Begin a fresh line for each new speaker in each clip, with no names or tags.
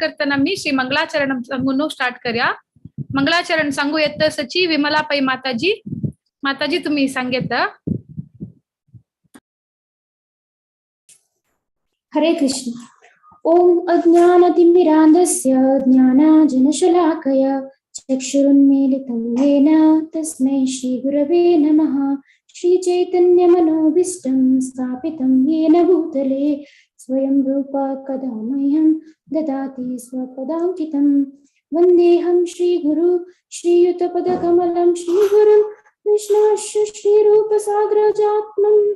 करताना मी श्री मंगलाचरण सांगून स्टार्ट कर्या. मंगलाचरण सांगू येत सची विमला पै माताजी. माताजी तुम्ही सांगेत.
हरे कृष्ण. ओम अज्ञानतिमिरान्धस्य ज्ञानाजनशलाकया चक्षुरुन्मीलितं येन तस्मै श्रीगुरवे नमः. श्रीचैतन्यमनोभीष्टं स्थापितं येन भूतले स्वयं रूप कदा मह्यं ददाति स्वपदाङ्कितं. वन्देऽहं श्रीगुरु श्रीयुतपदकमलं श्रीगुरुं विष्णुश्च श्रीरूपसाग्रजात्मं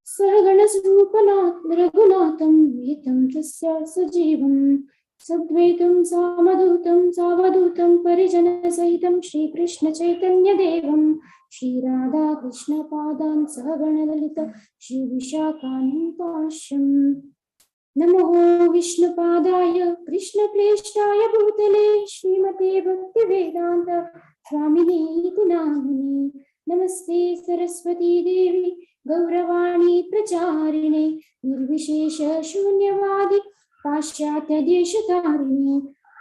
सहगणस्वरूपनाथ रघुनाथं वीतं तस्य सजीवं सद्वैतं सामधूतं सावधूतं परिजनसहितं श्रीकृष्णचैतन्यदेवं श्रीराधाकृष्णपादान् सहगणललित श्रीविशाखान्वितांश्च. नमो विष्णुपादाय कृष्णप्रेष्ठाय भूतले श्रीमते भक्तिवेदान्त स्वामिनीति नामिने. नमस्ते सरस्वती देवी गौरवाणी प्रचारिणे निर्विशेष शून्यवादी पाश्चात्य देशतारिणे.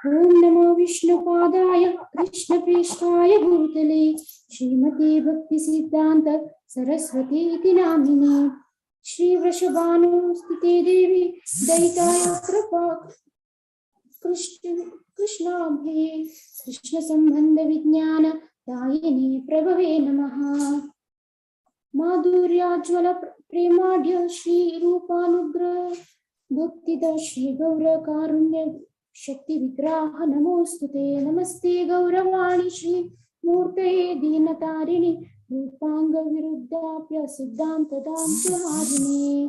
ओम नमो विष्णुपादाय कृष्णप्रेष्ठाय भूतले श्रीमते भक्तिसिद्धान्त सरस्वती इति नामिने. श्री वृषभानुस्थिते देवी दयिताय कृपा कृष्ण कृष्णाभये कृष्ण संबंध विज्ञान दायिने प्रभवे नमः. माधुर्याज्वल प्रेमाढ्य श्री रूपानुग्रह भक्तिद श्री गौर कारुण्य शक्ति विग्रह नमोस्तुते. नमस्ते गौरवाणी श्री मूर्तये दीनतारिणि रूपांग विरुद्धाप्य सिद्धांत दांतहारिणे.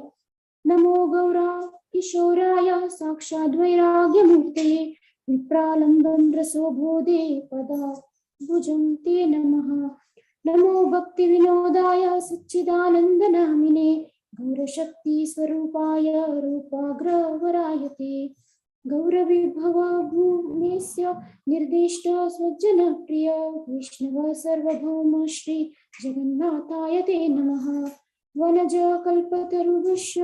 नमो गौरा किशोराय साक्षाद्वैराग्य मूर्तये विप्रालंबं रसोबोधे पदाभुजं ते नमः. नमो भक्ति विनोदाय सच्चिदानंद नामिने गौरशक्ति स्वरूपाय रूपाग्रवराय ते. गौरविभव भूमेस्य निर्दिष्ट स्वजन प्रिय वैष्णव सार्वभौम श्री जगन्नाथाय ते नमः. वनज कल्पतरुभ्यश्च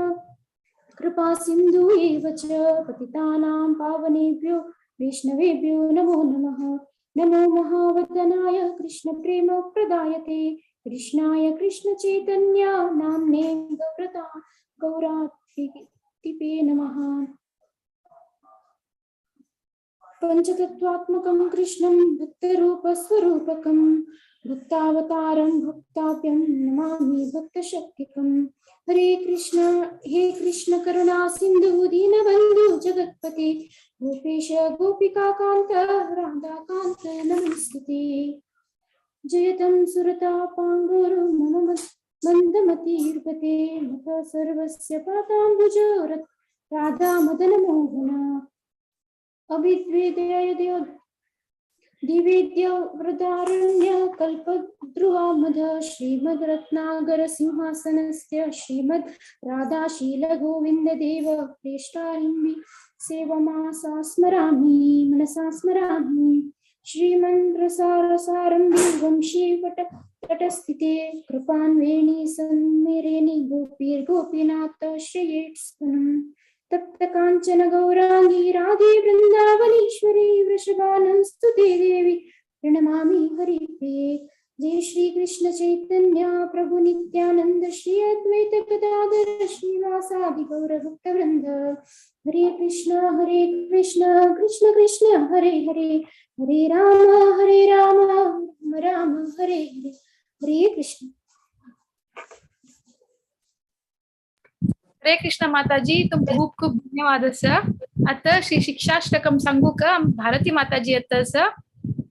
कृपा सिन्धु एव च पतितानां पावनेभ्यो वैष्णवेभ्यो नमो नमः. नमो महावदनाय कृष्ण प्रेम प्रदायते कृष्णाय कृष्ण चैतन्य नाम्ने गौरता गौरातिपे नमः. पंचतत्वात्मकं कृष्णं भक्तरूपस्वरूपकं भक्तावतारं भक्ताप्यं नमामि भक्तशक्तिकं. हरे कृष्ण हे कृष्ण करुणा सिंधु दीनबंधु जगत्पते गोपेश गोपिकाकांत राधाकांत नमस्ते. जयतं सुरतापांगुरु मम मंदमतीर्पते मत सर्वस्य पादाम्बुजो राधा मदन मोहन. अभिद्वेदय दिवेद्य वृदारण्य कल्पद्रुवामध श्रीमद् रत्नागर सिंहासनस्य श्रीमद् राधाशील गोविंद देव प्रेष्ठारिम्बि सेवमासा स्मरामि मनसा स्मरामि. श्रीमन्त्रसारसारम्भि वंशीवट तटस्थिते कृपान्वेणी सन्मिरेणि गोपीर्गोपीनाथ श्रेयेत्स्तनम्. तप्त कांचन गौरांगी राधे वृंदावनेश्वरी वृषभानुस्तुते देवी प्रणमामि हरिप्रिये. जय श्री कृष्ण चैतन्य प्रभु नित्यानंद श्री अद्वैत गदाधर श्रीवासादि गौर भक्त वृंद. हरे कृष्ण कृष्ण कृष्ण हरे हरे हरे राम राम राम हरे हरे. हरे कृष्ण.
हरे कृष्ण माताजी, तुम खूप खूप धन्यवाद सर. आता श्री शिक्षाष्टकम सांगू का भारती माताजी येत सर.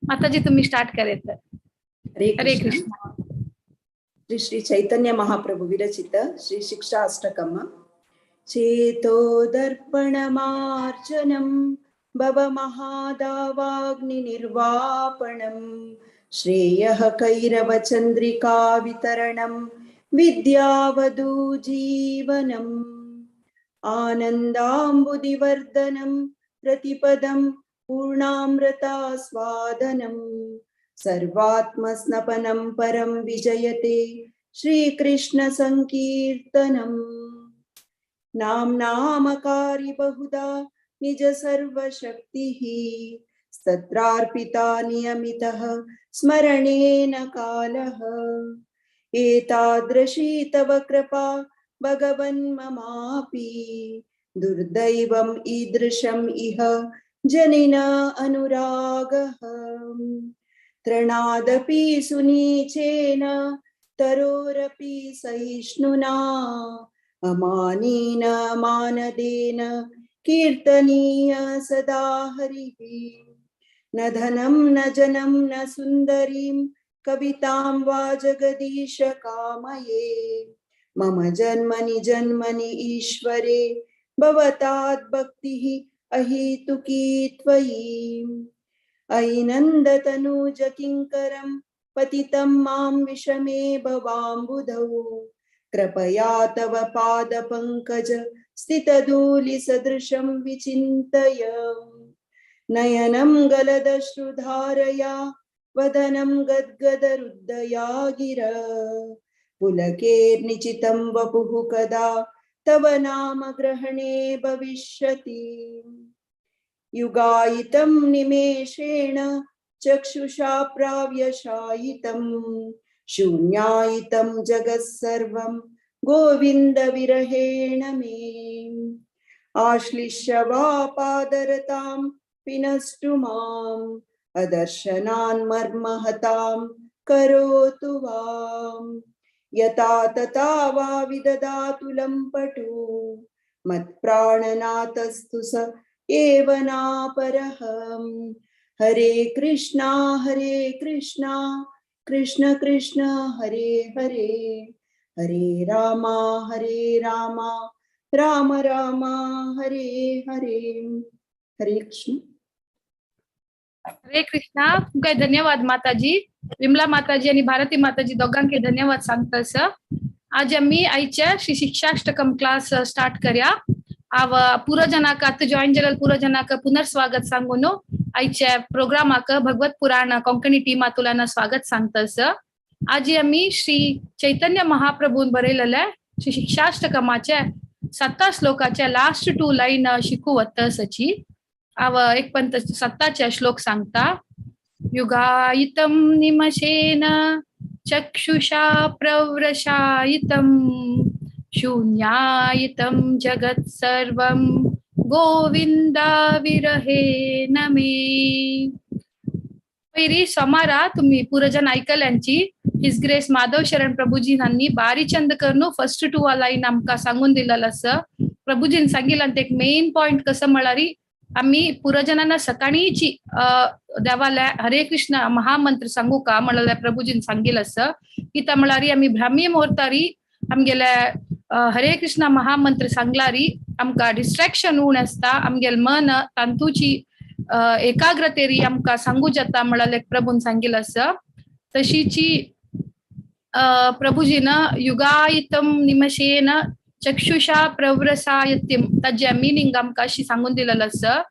माताजी तुम्ही स्टार्ट करेत.
हरे
हरे
कृष्ण.
कृष्ण.
श्री श्री चैतन्य महाप्रभु विरचित श्री शिक्षाष्टकम. चेतो दर्पणमार्जनं भव महादावाग्नि निर्वापणं श्रेयः कैरवचंद्रिका वितरणं विद्यावधू जीवनम् आनन्दाम्बुदिवर्धनं प्रतिपदं पूर्णामृतास्वादनं सर्वात्मस्नपनं परं विजयते श्रीकृष्ण संकीर्तनम्. नाम्नामकारि बहुधा निज सर्वशक्तिः तत्रार्पिता नियमितः स्मरणेन कालः। एतादृशी तव कृपा भगवन् ममापि दुर्दैवम् ईदृशम् इह जनिन अनुरागः। तृणादपि सुनीचेन तरोरपि सहिष्णुना अमानेन मानदेन कीर्तनीय सदा हरिः। न धनं न जनं न सुन्दरीं कवितां वा जगदीश कामये। मम जन्मनि जन्मनि ईश्वरे भवतात् भक्तिः अहेतुकी त्वयि। अयि नन्दतनूज किङ्करं पतितं मां विषमे भवाम्बुधौ। कृपया तव पादपङ्कज स्थितधूलिसदृशं विचिन्तय। नयनं गलदश्रुधारया वदनं गद्गदरुद्धया गिरा। पुलकेर्निचितं वपुः कदा तव नाम ग्रहणे भविष्यति। युगायितं निमेषेण चक्षुषा प्राव्यशायितं शून्यायितं जगत्सर्वं गोविन्द विरहेण मे। आश्लिष्य वा पादरतां पिनष्टु माम् अदर्शनान् मर्महतां करोतु वाम्। यथा तथा वा विदधातु लम्पटु मत्प्राणनाथस्तु स एव नापरः। हरे कृष्णा कृष्ण कृष्ण हरे हरे, हरे रामा राम राम हरे हरे। हरे कृष्ण।
हरे कृष्णा। तुमकां धन्यवाद माताजी, विमला माताजी आणि भारती माताजी दोघांके धन्यवाद सांगतस। आज आम्ही आयच्या श्री शिक्षाष्टकम क्लास स्टार्ट करया। आव पुरो जनाक आता जॉईन जाल्यार पुरो जनाक पुनर्स्वागत सांगून आयच्या प्रोग्रामाक भगवत पुराण कोंकणी टीमातुल्यान स्वागत सांगतस। आज आम्ही श्री चैतन्य महाप्रभून बरयलेले श्री शिक्षाष्टकमाचे 7 श्लोकाचे लास्ट 2 लाईन शिकू वतसची। आव एक पंत 7 श्लोक सांगता। युगायितं निमशेन चक्षुषा प्रव्रशायितं शून्यायितं जगत् सर्वं गोविंदा विरहेण मे। पयली सोमारा तुम्ही पुरजन ऐकल्यांची his grace Madhav शरण प्रभुजी हांणी बारी चंद करून फर्स्ट 2 लाईन आमकां सांगून दिलेलो आसा। प्रभुजीन सांगिल्ल्यान एक मेन पॉइंट कसं म्हळ्यार आम्ही पुरजनांना सकाळीची देवाल्या हरे कृष्ण महामंत्र सांगू का म्हळ्यार प्रभुजीन सांगिल्लें आसा। कित्याक म्हळ्यार आमी ब्राह्मी मुहूर्तारी आमगेल्या हरे कृष्ण महामंत्र सांगलारी आमकां डिस्ट्रॅक्शन उण आसता, आमगेले मन तांतूची एकाग्रतेरी आमकां सांगू जाता म्हळ्यार प्रभून सांगिल्लें आसा। तशीची प्रभुजीन युगायितं निमशेन चक्षुषा प्रव्रसायतीम ताजे मिनिंग आमकां अशी सांगून दिलेलो आसा।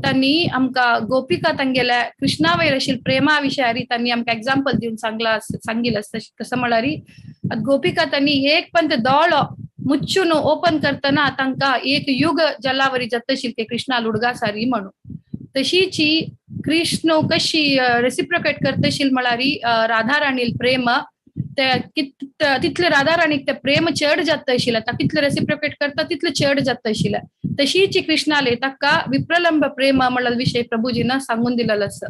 तांणी आमकां गोपिका तांगेल्या कृष्णा वयर आशिल्ल्या प्रेमा विशयारी तांणी आमकां एग्जाम्पल दिवन सांगला सांगिल्लें आसा। कसं म्हळ्यार गोपिका तांणी एक पण ते दोळो मुच्चून ओपन करतना तांकां एक युग जलावरी जाता ते कृष्णा लुडगासारी म्हणून। तशीची कृष्ण कशी रेसिप्रोकेट करतशील म्हळ्यार राधाराणील प्रेम तितले राधाराणीक ते प्रेम चड जाता आशिल्लें, ताका कितले रेसिप्रोकेट करता तितले चड जाता आशिल्लें। तशीच कृष्णाले ताका विप्रलंब प्रेम म्हळ्यार विशय प्रभुजीन सांगून दिलेलो आसा।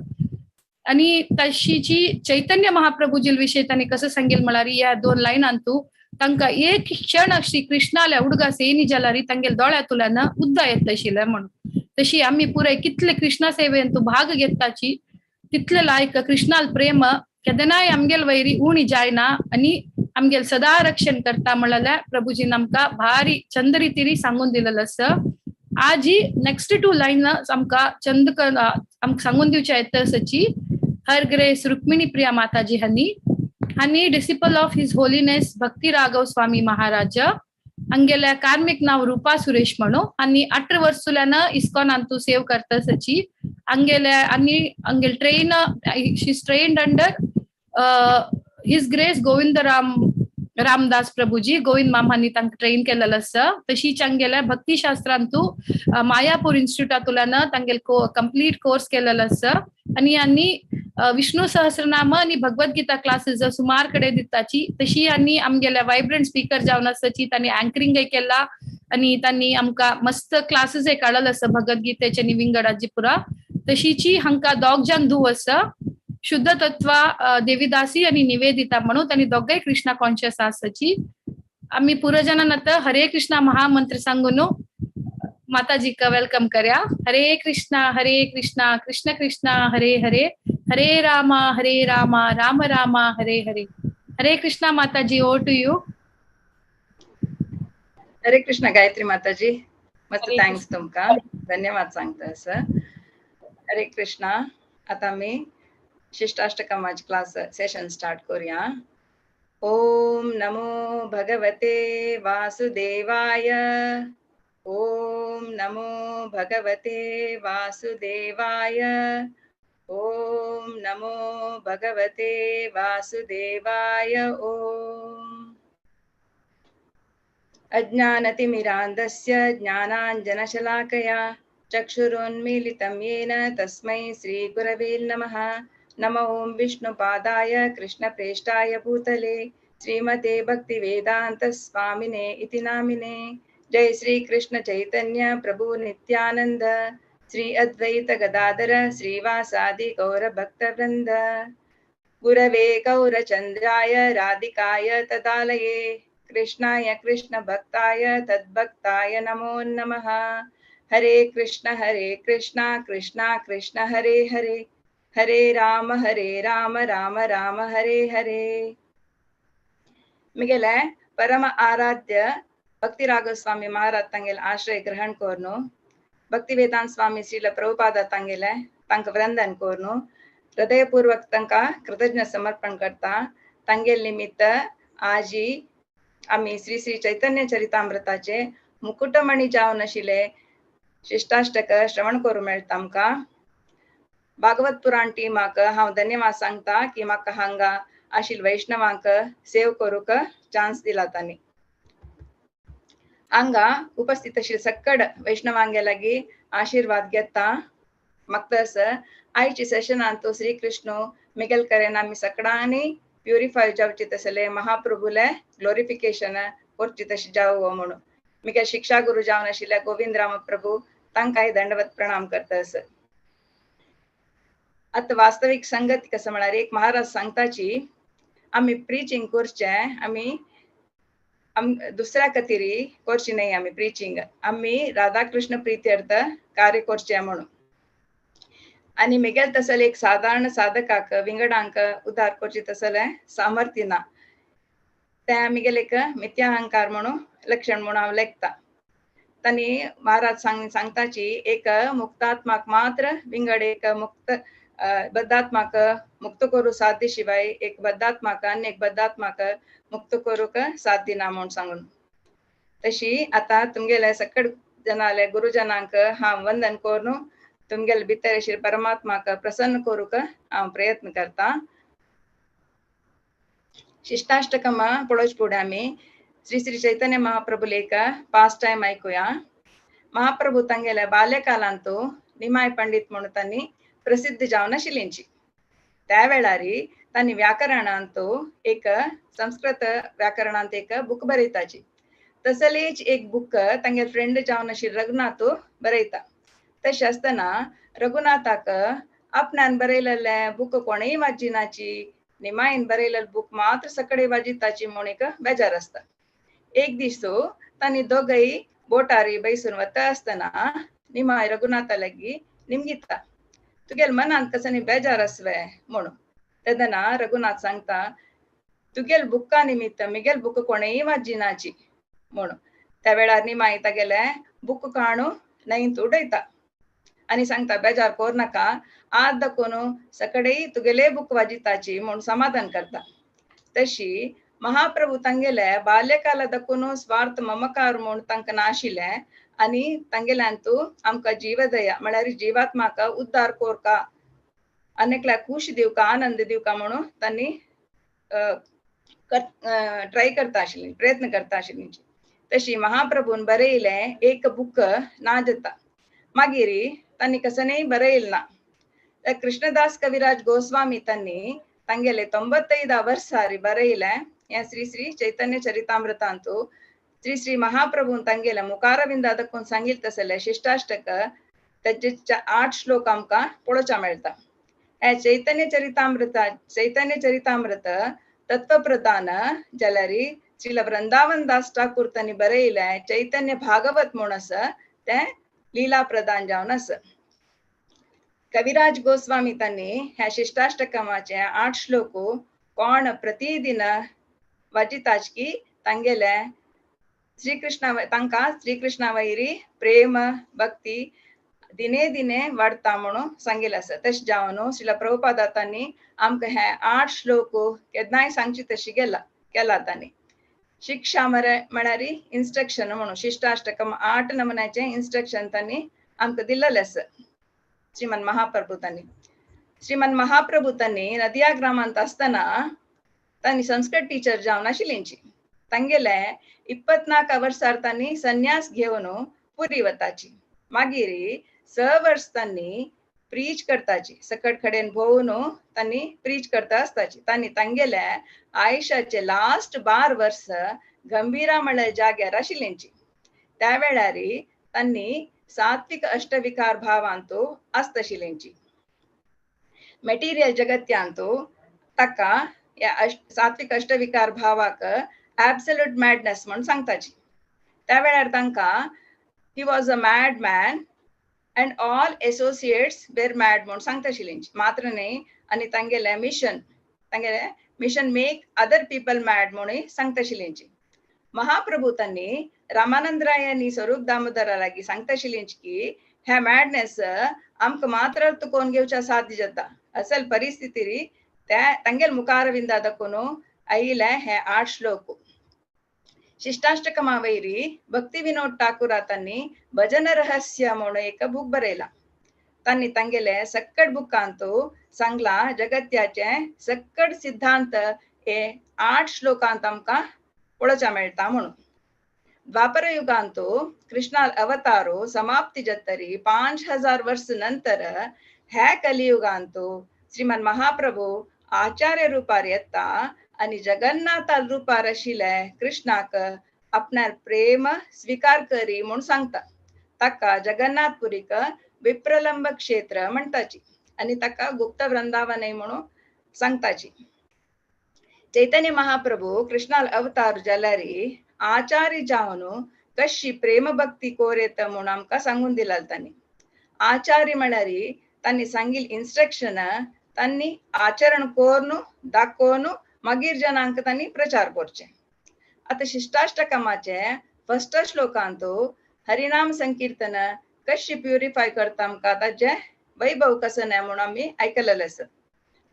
आणि तशीची चैतन्य महाप्रभुजील विशय तांणी कसं सांगेल म्हळ्यार ह्या 2 लायनांतू तांकां एक क्षण श्री कृष्णाल्या उडगास येनी जाल्यार तांगेल दोळ्यांतल्यान उद्दा येता आशिल्लें म्हणून। तशी आमी पुराय कितले कृष्णा सेवेन तूं भाग घेताची तितले लायक कृष्णाल प्रेम केदनाय आमगेल वैरी उणी जायना आणि आमगेल सदा रक्षण करता म्हळ्यार प्रभुजीन आमकां भारी चंद रितीरी सांगून दिलेलो आसा। आजी नेक्स्ट 2 लायन आमकां चंद आमकां सांगून दिवचे येता सची हर ग्रेस रुक्मिणी प्रिया माताजी हांणी हांणी disciple of his holiness Bhakti Raghav Swami Maharaj हांगेल्या कार्मिक नाव रूपा सुरेश म्हणून आनी 18 वर्सुल्यान इस्कॉनांतू सेव करता सची। हांगेल्या आनी हांगेल train she is trained under his grace Govindaram Ramdas प्रभुजी गोविंद मामांनी तांकां ट्रेन केलेलो आसा. तशीच आमगेल्या भक्ती शास्त्रांतू मायापूर इन्स्टिट्यूटांतल्यान तांगेले कंप्लीट कोर्स केलेलो आसा. आनी आनी विष्णू सहस्रनाम आणि भगवद्गीता क्लासेस सुमार कडेन दिताची. तशी आनी आमगेल्या वायब्रंट स्पीकर जावन आसाची, तांणी अँकरिंगय केला आणि तांणी आमकां मस्त क्लासेसय काडलेले आसा भगवद्गीतेचे आनी विंगडाची पुरा. तशीची हांकां दोग जाण धूव आसा, शुद्ध तत्वा देवीदासी आणि निवेदिता म्हणून, तांणी दोगांय कृष्णा कॉन्शियस आसाची. आमी पुरजनान आतां हरे कृष्णा महामंत्र सांगून माताजीक welcome करया. हरे कृष्णा हरे कृष्णा कृष्ण कृष्णा हरे हरे, हरे रामा हरे रामा राम रामा Hare Hare. Hare Krishna Mataji, over to you.
Hare Krishna Gayatri Mataji, मस्त thanks तुमका, धन्यवाद सांगता सर. हरे कृष्णा. आता आमी शिष्टाष्टकमाची क्लास सेशन स्टार्ट करूया. ओम नमो भगवते वासुदेवाय. ओम नमो भगवते वासुदेवाय. ओम नमो भगवते वासुदेवाय. ओम अज्ञानतिमिरान्धस्य ज्ञानाञ्जनशलाकया चक्षुरुन्मीलितं येन तस्मै श्रीगुरवे नमः. नमो ओं विष्णुपादाय कृष्णप्रेष्ठाय भूतले श्रीमते भक्तिवेदान्त स्वामिने इति नामिने. जय श्री कृष्ण चैतन्य प्रभु नित्यानंद श्री अद्वैत गदाधर श्रीवासादि गौर भक्तवृंद. गुरवे गौरचंद्राय राधिकाय तदालये कृष्णाय कृष्ण भक्ताय तद्भक्ताय नमो नमः. हरे कृष्ण कृष्णा कृष्ण हरे हरे, हरे राम राम राम हरे हरे. मिगेले परम आराध्य भक्ति राघव स्वामी महाराज तांगेले आश्रय ग्रहण कोरनु, भक्ति वेदांत स्वामी श्रील प्रभुपाद तांगेले तांकां वंदन कोरनु, हृदयपूर्वक तांकां कृतज्ञ समर्पण करता. तांगेले निमित्त आजी आमी श्री श्री चैतन्य चरितामृताचे मुकुटमणी जावन आशिल्ले शिष्टाष्टक श्रवण करूं मेळटा आमकां. भागवत पुराण टीमाक हांव धन्यवाद सांगता की म्हाका हांगा आशिल्ले वैष्णवांक सेव करूंक चान्स दिला तांणी. हांगा उपस्थित आशिल्ले सक्कड वैष्णवांगे लागीं आशिर्वाद घेता. म्हाका तस आयच्या सेशनांत श्री कृष्ण मिगेल करेन आमी सगळ्यांनी प्युरिफाय जावचे तसले महाप्रभुले ग्लोरिफिकेशन करचे तशें जावं म्हणून मिगेल शिक्षा गुरु जावन आशिल्ले गोविंद राम प्रभू तांकांय दंडवत प्रणाम करता. असं आतां वास्तवीक संगत कसं म्हळ्यार एक महाराज सांगताची आमी प्रिचींग करचें, आमी दुसऱ्या खातीर करची न्हय. आमी प्रिचींग आमी राधाकृष्ण प्रित्यर्थ कार्य करचें म्हणून. आनी मिगेल तसले एक सादारण साधकाक विंगडांक उद्धार करचे तसले सामर्थ्य ना, तें मिगेल एक मिथ्याहंकार म्हणून लक्षण म्हणून हांव लेखता. तांणी महाराज सांगताची एक मुक्तात्माक मात्र विंगड एक मुक्त बद्धात्माक मुक्त करूं साध्य शिवाय एक बद्धात्माक आनी एक बद्धात्माक मुक्त करूंक साध्य ना म्हूण सांगून. तशी आतां तुमगेले सकट जनाले गुरुजनांक हांव वंदन करून तुमगेले भितर आशिल्ले परमात्माक प्रसन्न करूंक हांव प्रयत्न करता. शिष्टाष्टकम पळोवचे फुडें आमी श्री श्री चैतन्य महाप्रभु लेख पास टायम आयकुया. महाप्रभु तांगेल्या बाल्यकालांत निमाय पंडित म्हणून तांणी प्रसिद्ध जावन आशिल्लींची. त्या वेळार तांणी व्याकरणांत एक संस्कृत व्याकरणांत एक बूक बरयताची. तसलेच एक बूक तांगेले फ्रेंड जावन आशिल्ले रघुनाथ बरयता. तशें आसतना रघुनाथाक आपणान बरयलेले बूक कोणूय वाचिनाची, निमायन बरयलेले बूक मात्र सगळे वाजिताची म्हूण एक बेजार आसता. एक दीस तांणी दोगय बोटारी बैसून वता आसतना निमाय रघुनाथा लागीं निमगिता, तुगेले मनांत कसनी बेजार आसवे म्हणून. तेन्ना रघुनाथ सांगता तुगेले बुका निमित्त मिगेल बुक कोणेय वाजिनाची म्हणून. त्या वेळार निमाय तागेले बुक काणू न्हंयंत उडयता आनी सांगता बेजार कोर नाका, आज दाखोवन सगळे तुगेले बुक वाजिताची म्हूण समाधान करता. तशी महाप्रभु तांगेले बाल्यकाला दाखोवन स्वार्थ ममकार म्हूण तांकां नाशिल्लें आनी तांगेल्यान तूं आमकां जीवदया म्हळ्यार जीवात्माक उद्धार कोरका, आनी एकल्याक खूश दिवका, आनंद दिवका म्हणून तांणी ट्राय करता आशिल्ली, प्रयत्न करता आशिल्ली. तशी महाप्रभून बरयलें एक बुक ना जाता, मागीर तांणी कसनय बरयल ना. कृष्णदास कविराज गोस्वामी तांणी तांगेले 95 वर्सारी बरयलें हें श्री श्री चैतन्य चरितामृतांतु. श्री श्री महाप्रभून तांगेले मुखारविंद ಅದಕ್ಕೊಂದು सांगिल तसले शिष्टाष्टक ताजे 8 श्लोक आमकां पळोवच्या मेळटा. हे चैतन्य चरितामृत, चैतन्य चरितामृत तत्वप्रधान जाल्यार श्रील वृंदावन दास ठाकूर तांणी बरयलें चैतन्य भागवत म्हूण आसा तें लीला प्रधान जावन आसा. कविराज गोस्वामी तांणी ह्या शिष्टाष्टकमाचे 8 श्लोक कोण प्रतिदिन वाचिताचकी तांगेले श्रीकृष्ण तांकां श्रीकृष्णा वयरी प्रेम भक्ती दिने दिने वाडता म्हणून सांगिल्लें आसा. तशें जावन श्रील प्रभुपादा तांणी आमकां हे 8 श्लोक केन्नाय सांगची तशी केला तांणी. शिक्षा म्हळ्यार इन्स्ट्रक्शन म्हणून शिष्टाष्टकम 8 नमुन्याचें इन्स्ट्रक्शन तांणी आमकां दिल्लें आसा श्रीमन महाप्रभु तांणी. श्रीमन महाप्रभु तांणी नदिया ग्रामांत आसतना तांणी संस्कृत टिचर जावन आशिल्लींची. तांगेले 24 वर्सार तांणी संन्यास घेवन पुरी वताची. मागीर 6 वर्स तांणी प्रीच करताची, सकट कडेन भोंवन तांणी प्रीच करता आसताची. तांणी तांगेले आयुष्याचे लास्ट 12 वर्स गंभीरा म्हळ्यार जाग्यार आशिल्लींची. त्या वेळार तांणी सात्विक अष्टविकार भावांतु आसताशिल्लींची. मटेरियल जगत्यांतु ताका ह्या सात्विक अष्टविकार भावाक ॲब्सोल्यूट मॅडनेस म्हूण सांगताची. त्या वेळार तांकां he was a mad man and all associates were mad म्हूण सांगताशिल्लींची. मात्र न्हय आनी तांगेलें मिशन, तांगेलें mission make other people mad म्हणून सांगताशिल्लींची. महाप्रभु तांणी रामानंद रायांनी स्वरूप दामोदरा लागीं सांगताशिल्लींची की ह्या मॅडनेस आमकां मात्र तुकोवन घेवच्या साध्य जाता, असल परिस्थिती त्या तांगेल मुखारविंदा दाखोवन आयिल्लें हे 8 श्लोक. शिष्टाष्टकमा वयरी भक्ती विनोद ठाकूरा तांणी भजन रहस्य म्हणून एक बूक बरयला. तांणी तांगेले सक्कड बुकांतु सांगला जगत्याचे सक्कड सिद्धांत हे 8 श्लोकांत आमकां पळोवच्या मेळटा म्हणून. द्वापर युगांतु कृष्णाल अवतारो समाप्ती जातरी 5000 वर्स नंतर ह्या कलियुगांतु श्रीमन महाप्रभू आचार्य रूपार येता आनी जगन्नाथा रूपार आशिल्ले कृष्णाक आपणार प्रेम स्वीकार करी म्हूण सांगता. ताका जगन्नाथपुरीक विप्रलंब क्षेत्र म्हणटाची आनी ताका गुप्त वृंदावनय म्हणून सांगताची. चैतन्य महाप्रभू कृष्णाल अवतार जाल्यार आचार्य जावन कशी प्रेम भक्ती कोरेत म्हूण आमकां सांगून दिलाल तांणी. आचार्य म्हळ्यार तांणी सांगिल इन्स्ट्रक्शन तांणी आचरण करून दाखोवन मागीर जनांक तांणी प्रचार करचे. आतां शिष्टाष्टकमाचे फर्स्ट श्लोकांतु हरिनाम संकीर्तन कशी प्युरिफाय करता आमकां ताजें वैभव कसं न्हय म्हणून आमी आयकलेलें आसा.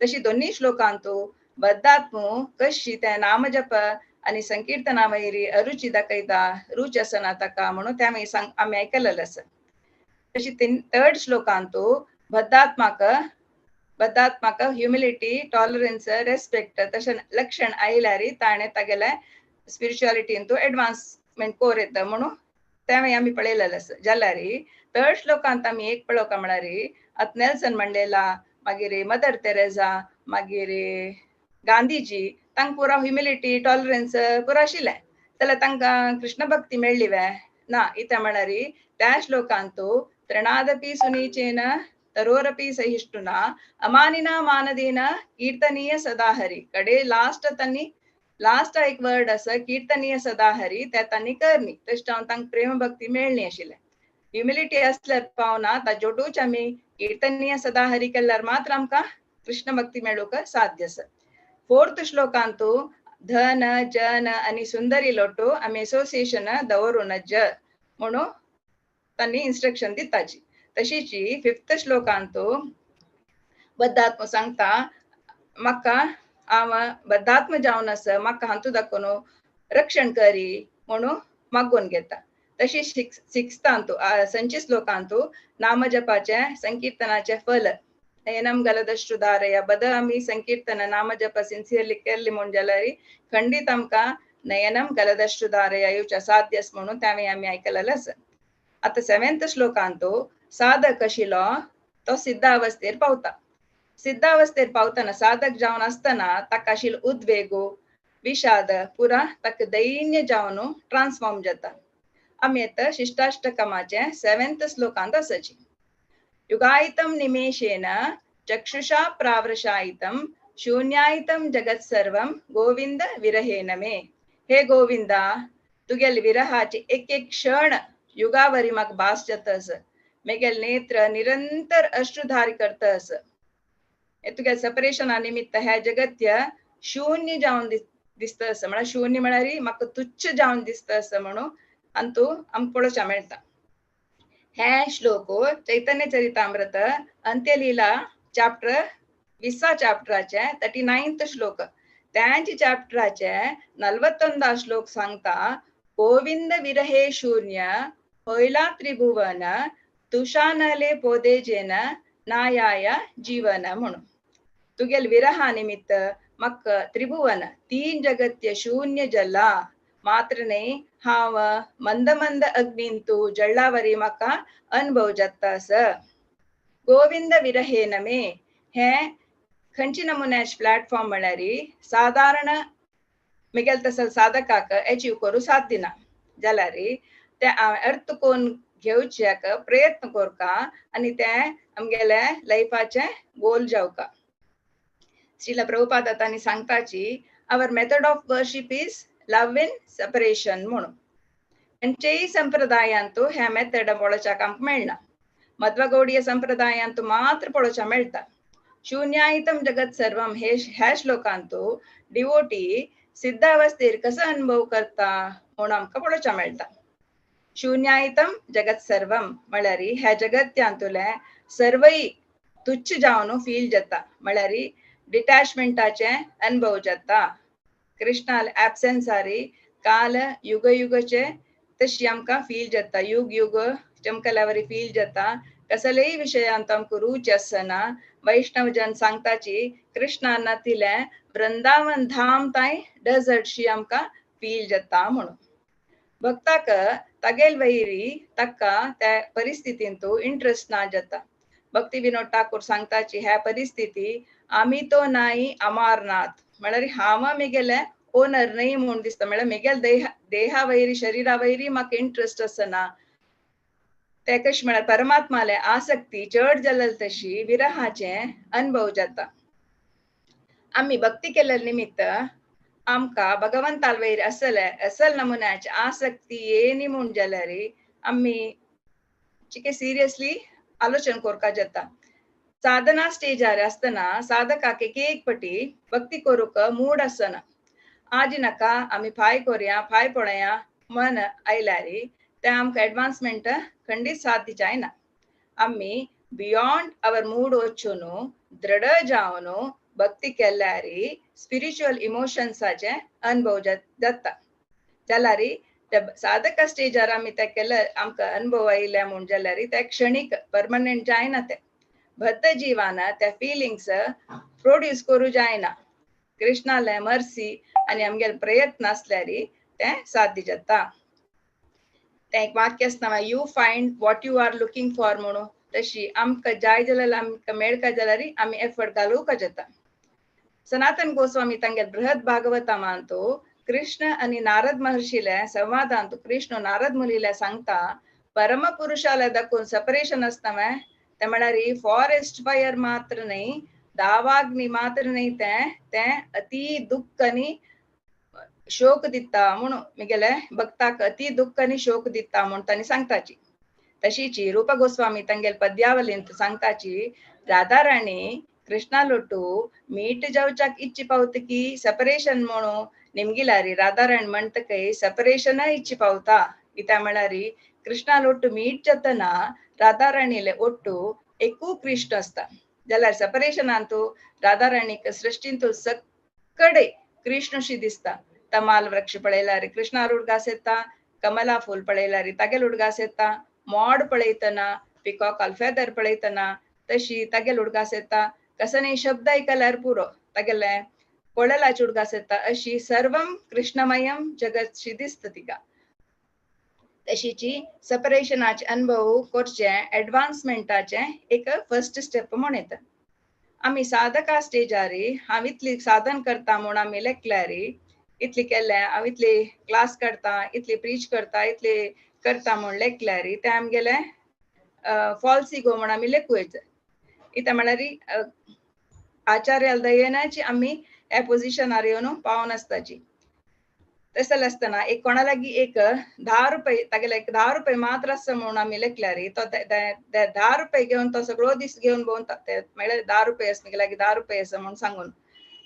तशी दोन्ही श्लोकांतु बद्धात्मू कशी तें नामजप आनी संकीर्तना वयरी अरुची दाखयता, रुच आसना ताका म्हणून तें आमी आमी आयकलेलें आसा. तशी थर्ड श्लोकांतु बद्धात्माक बद्धात्माक ह्युमिलिटी, टॉलरन्स, रेस्पेक्ट तशें लक्षण आयल्यार ताणें तागेलें स्पिरिच्युअलिटींतु एडवान्समेंट कोर येता म्हणून तें आमी पळयलेलें आसा. जाल्यार थर्ड श्लोकांत आमी एक पळोवका म्हळ्यार आतां नेल्सन मंडेला, मागीर मदर तेरेजा, मागीर गांधीजी तांकां पुरा ह्युमिलिटी, टॉलरन्स पुरा आशिल्लें. जाल्यार तांकां कृष्ण भक्ती मेळ्ळी वे ना. इतें म्हळ्यार त्या श्लोकांतु तृणादपि सुनीचेन तरोरपि सहिष्णुना अमानिना मानदेन कीर्तनीय सदाहरी. कडे लास्ट तांणी लास्ट एक वर्ड आसा कीर्तनीय सदाहरी, ते तांणी करनी. तशें जावन तांकां प्रेम भक्ती मेळ्ळी आशिल्लें. ह्युमिलिटी आसल्यार पावना, ताजोटूच आमी कीर्तनीय सदाहरी केल्यार मात्र आमकां कृष्ण भक्ती मेळूंक साध्य आसा. फोर्थ श्लोकांतु धन जन आनी सुंदरी लोटू आमी एसोसिएशन दवरूं नज म्हणून तांणी इन्स्ट्रक्शन दिताची. तशीची फिफ्थ श्लोकांतु बद्धात्म सांगता म्हाका हांव बद्धात्म जावन आसा, म्हाका हातूंत दाखोवन रक्षण करी म्हणून मागून घेता. तशी सिक्स्थांतु संची श्लोकांतु नामजपाचें संकीर्तनाचें फल नयनम गलदश्रु धारया बद आमी संकीर्तन नाम जप सिन्सियरली केल्ली म्हूण जाल्यार खंडीत आमकां नयनम गलदश्रु धारया येवच्या साध्यस म्हणून तें आमी आयकलेलें आसा. आतां सेवेंथ श्लोकांतू साधक आशिल्लो तो सिद्धावस्थेर पावता. सिद्धावस्थेर पावतना साधक जावन आसतना ताका आशिल्लो उद्वेगो विषाद पुरा ताका दैन्य जावन ट्रान्सफॉर्म जाता. आमी आतां शिष्टाष्टकमाचे सेवेंथ श्लोकांत आसाची. युगायितं निमेषेण चक्षुषा प्रावृषायितं शून्यायितं जगत् सर्वं गोविंद विरहेण मे. हे गोविंदा, तुगेले विरहाचे एक एक क्षण युगावरी म्हाका भास जाता आसा. मेगेल नेत्र निरंतर अश्रुधारी करता आसा. तुगे सेपरेशना निमित्त ह्या जगत्य शून्य जावन दिसता आसा. म्हळ्यार शून्य म्हळ्यार म्हाका तुच्छ जावन दिसता आसा म्हणून आनी तूं आमकां पळोवच्या मेळटा. हे श्लोक चैतन्य चरितामृत अंत्यलीला चॅप्टर 20 चॅप्टराचे 39 श्लोक. त्यांचे चॅप्टराचे 41 श्लोक सांगता गोविंद विरहे शून्य होयला त्रिभुवन तुषानले पोदेजेन नायाय जीवन म्हणून. तुगेल विरहा निमित्त म्हाका त्रिभुवन तीन जगत्य शून्य जल्ला मात्र न्हय हांव मंद मंद अग्नींतू जळ्ळावरी म्हाका अनुभव जाता आसा. गोविंद विरहेन मे हे खंयचे नमुन्याचे प्लॅटफॉर्म म्हळ्यार सादारण मिगेल तसल साधकाक एचीव करूं साध्य ना जाल्यार ते अर्थ कोन घेवच्याक प्रयत्न करका आनी ते आमगेले लायफाचे गोल जावका. श्रील प्रभुपाद तांणी सांगताची our method of worship is love in separation म्हणून. खंयचेय संप्रदायांतू ह्या मेथड पळोवच्याक आमकां मेळना. मध्वगौडीय संप्रदायांतू मात्र पळोवच्या मेळटा. शून्यायितं जगत सर्वम हे ह्या श्लोकांतू डिवोटी सिद्धावस्थेर कसो अनुभव करता म्हणून आमकां पळोवच्या मेळटा. शून्यायितं जगत सर्वम म्हळ्यार ह्या जगत्यांतुलें सर्वय तुच्छ जावन फील जाता. म्हळ्यार डिटॅचमेंटाचे अनुभव जाता. कृष्णाल एब्सेन्सारी काल युग युगचे तशी आमकां फील जाता. युग युग चमकल्यावरी फील जाता. कसलेय विशयांत आमकां रूच आसना. वैष्णव जन सांगताची कृष्णा नातिलें वृंदावन धाम तांय डेजर्टशी आमकां फील जाता म्हणून. भक्ताक तागेल वैरी ताका त्या परिस्थितींतू इंट्रस्ट ना जाता. भक्ती विनोद ठाकूर सांगताची ह्या परिस्थिती आमी तो नाई अमारनाथ म्हळ्यार हांव मेगेले ओनर न्हय म्हूण दिसता. म्हळ्यार मेगेल देहा वैरी शरीरा वैरी म्हाका इंट्रस्ट आसना. ते कशें म्हळ्यार परमात्माले आसक्ती चड जाल्यार तशी विरहाचे अनुभव जाता. आमी भक्ती केल्ले निमित्त आमकां भगवंताल वयर असले असल नमुन्याची आसक्ती येनी म्हूण जाल्यार आमी चिके सिरियसली आलोचन करपाक जाता. साधना स्टेजार आसतना साधकाक एक एक पटी भक्ती करूंक मूड आसना. आज नाका आमी फाय करुया फाय पळया मन आयल्यार तें आमकां एडवान्समेंट खंडीत साध्य जायना. आमी बियॉन्ड our mood वचून दृढ जावन भक्ती केल्यार स्पिरिच्युअल इमोशन्साचे अनुभव जाता. जाल्यार ते साधक स्टेजार आमी ते केले आमकां अनुभव आयले म्हूण जाल्यार ते क्षणीक परमनंट जायना. ते बद्ध जिवान त्या फिलिंग्स प्रोड्यूस करूं जायना. कृष्णाले मर्सी आनी आमगेले प्रयत्न आसल्यार ते साध्य जाता. तें एक वाक्य आसता you find what you are looking for म्हणून. तशी आमकां जाय जाल्यार आमकां मेळका जाल्यार आमी एफर्ट घालूंक जाता. सनातन गोस्वामी तांगेल बृहद भागवतामांतू कृष्ण आनी नारद महर्षीले संवादांतू कृष्ण नारद मुनीले सांगता परमपुरुषाले दाखोवन सेपरेशन आसता वे ते म्हळ्यार फॉरेस्ट फायर मात्र न्हय दावाग्नी मात्र न्हय तें तें अति दुख्ख आनी शोक दिता म्हणून मिगेले भक्ताक अति दुख्ख आनी शोक दिता म्हूण तांणी सांगताची. तशीची रूप गोस्वामी तांगेल पद्यावलींत सांगताची राधाराणी कृष्णालोटू मीट जावच्याक इच्छी पावता की सेपरेशन म्हणून निमगिलारी राधाराणी म्हणटकय सेपरेशन इच्छी पावता. कित्याक म्हळ्यार कृष्णालोटू मीट जातना राधाराणीले ಒಟ್ಟು एकू कृष्ण आसता. जाल्यार सेपरेशनांतू राधाराणीक सृष्टींतू सगळे कृष्णशी दिसता. तमाल वृक्ष पळयल्यार कृष्णार उडगास येता, कमला फूल पळयल्यार तागेल उडगास येता, मोड पळयतना पिकॉकाल फेदर पळयतना तशी तागेल उडगास येता कसनय शब्द आयकल्यार पुरो तागेले कोळलाची उडगास येता अशी सर्वम कृष्णमयम जगतशी दिसता तिका. तशीची सेपरेशनाचे अनुभव करचे एडवान्समेंटाचे एक फर्स्ट स्टेप म्हण येता. आमी साधका स्टेजारी हांव इतली साधन करता म्हूण आमी लेखल्यारी इतली केल्या हांव इतली क्लास करता इतली प्रीच करता इतली करता म्हूण लेखल्यारी ते आमगेले फॉल्स इगो म्हूण आमी लेखू येता. इत्या म्हळ्यार आचार्याल दयेनाची आमी ह्या पोजिशनार येवन पावून आसताची. तशें आसतना एक कोणा लागीं एक 10 रुपये तागेले एक 10 रुपये मात्र आसा म्हणून आमी लेखल्यारी तो 10 रुपये घेवन तो सगळो दीस घेवन भोंवन म्हळ्यार 10 रुपये आसा म्हगे लागीं 10 रुपये आसा म्हणून सांगून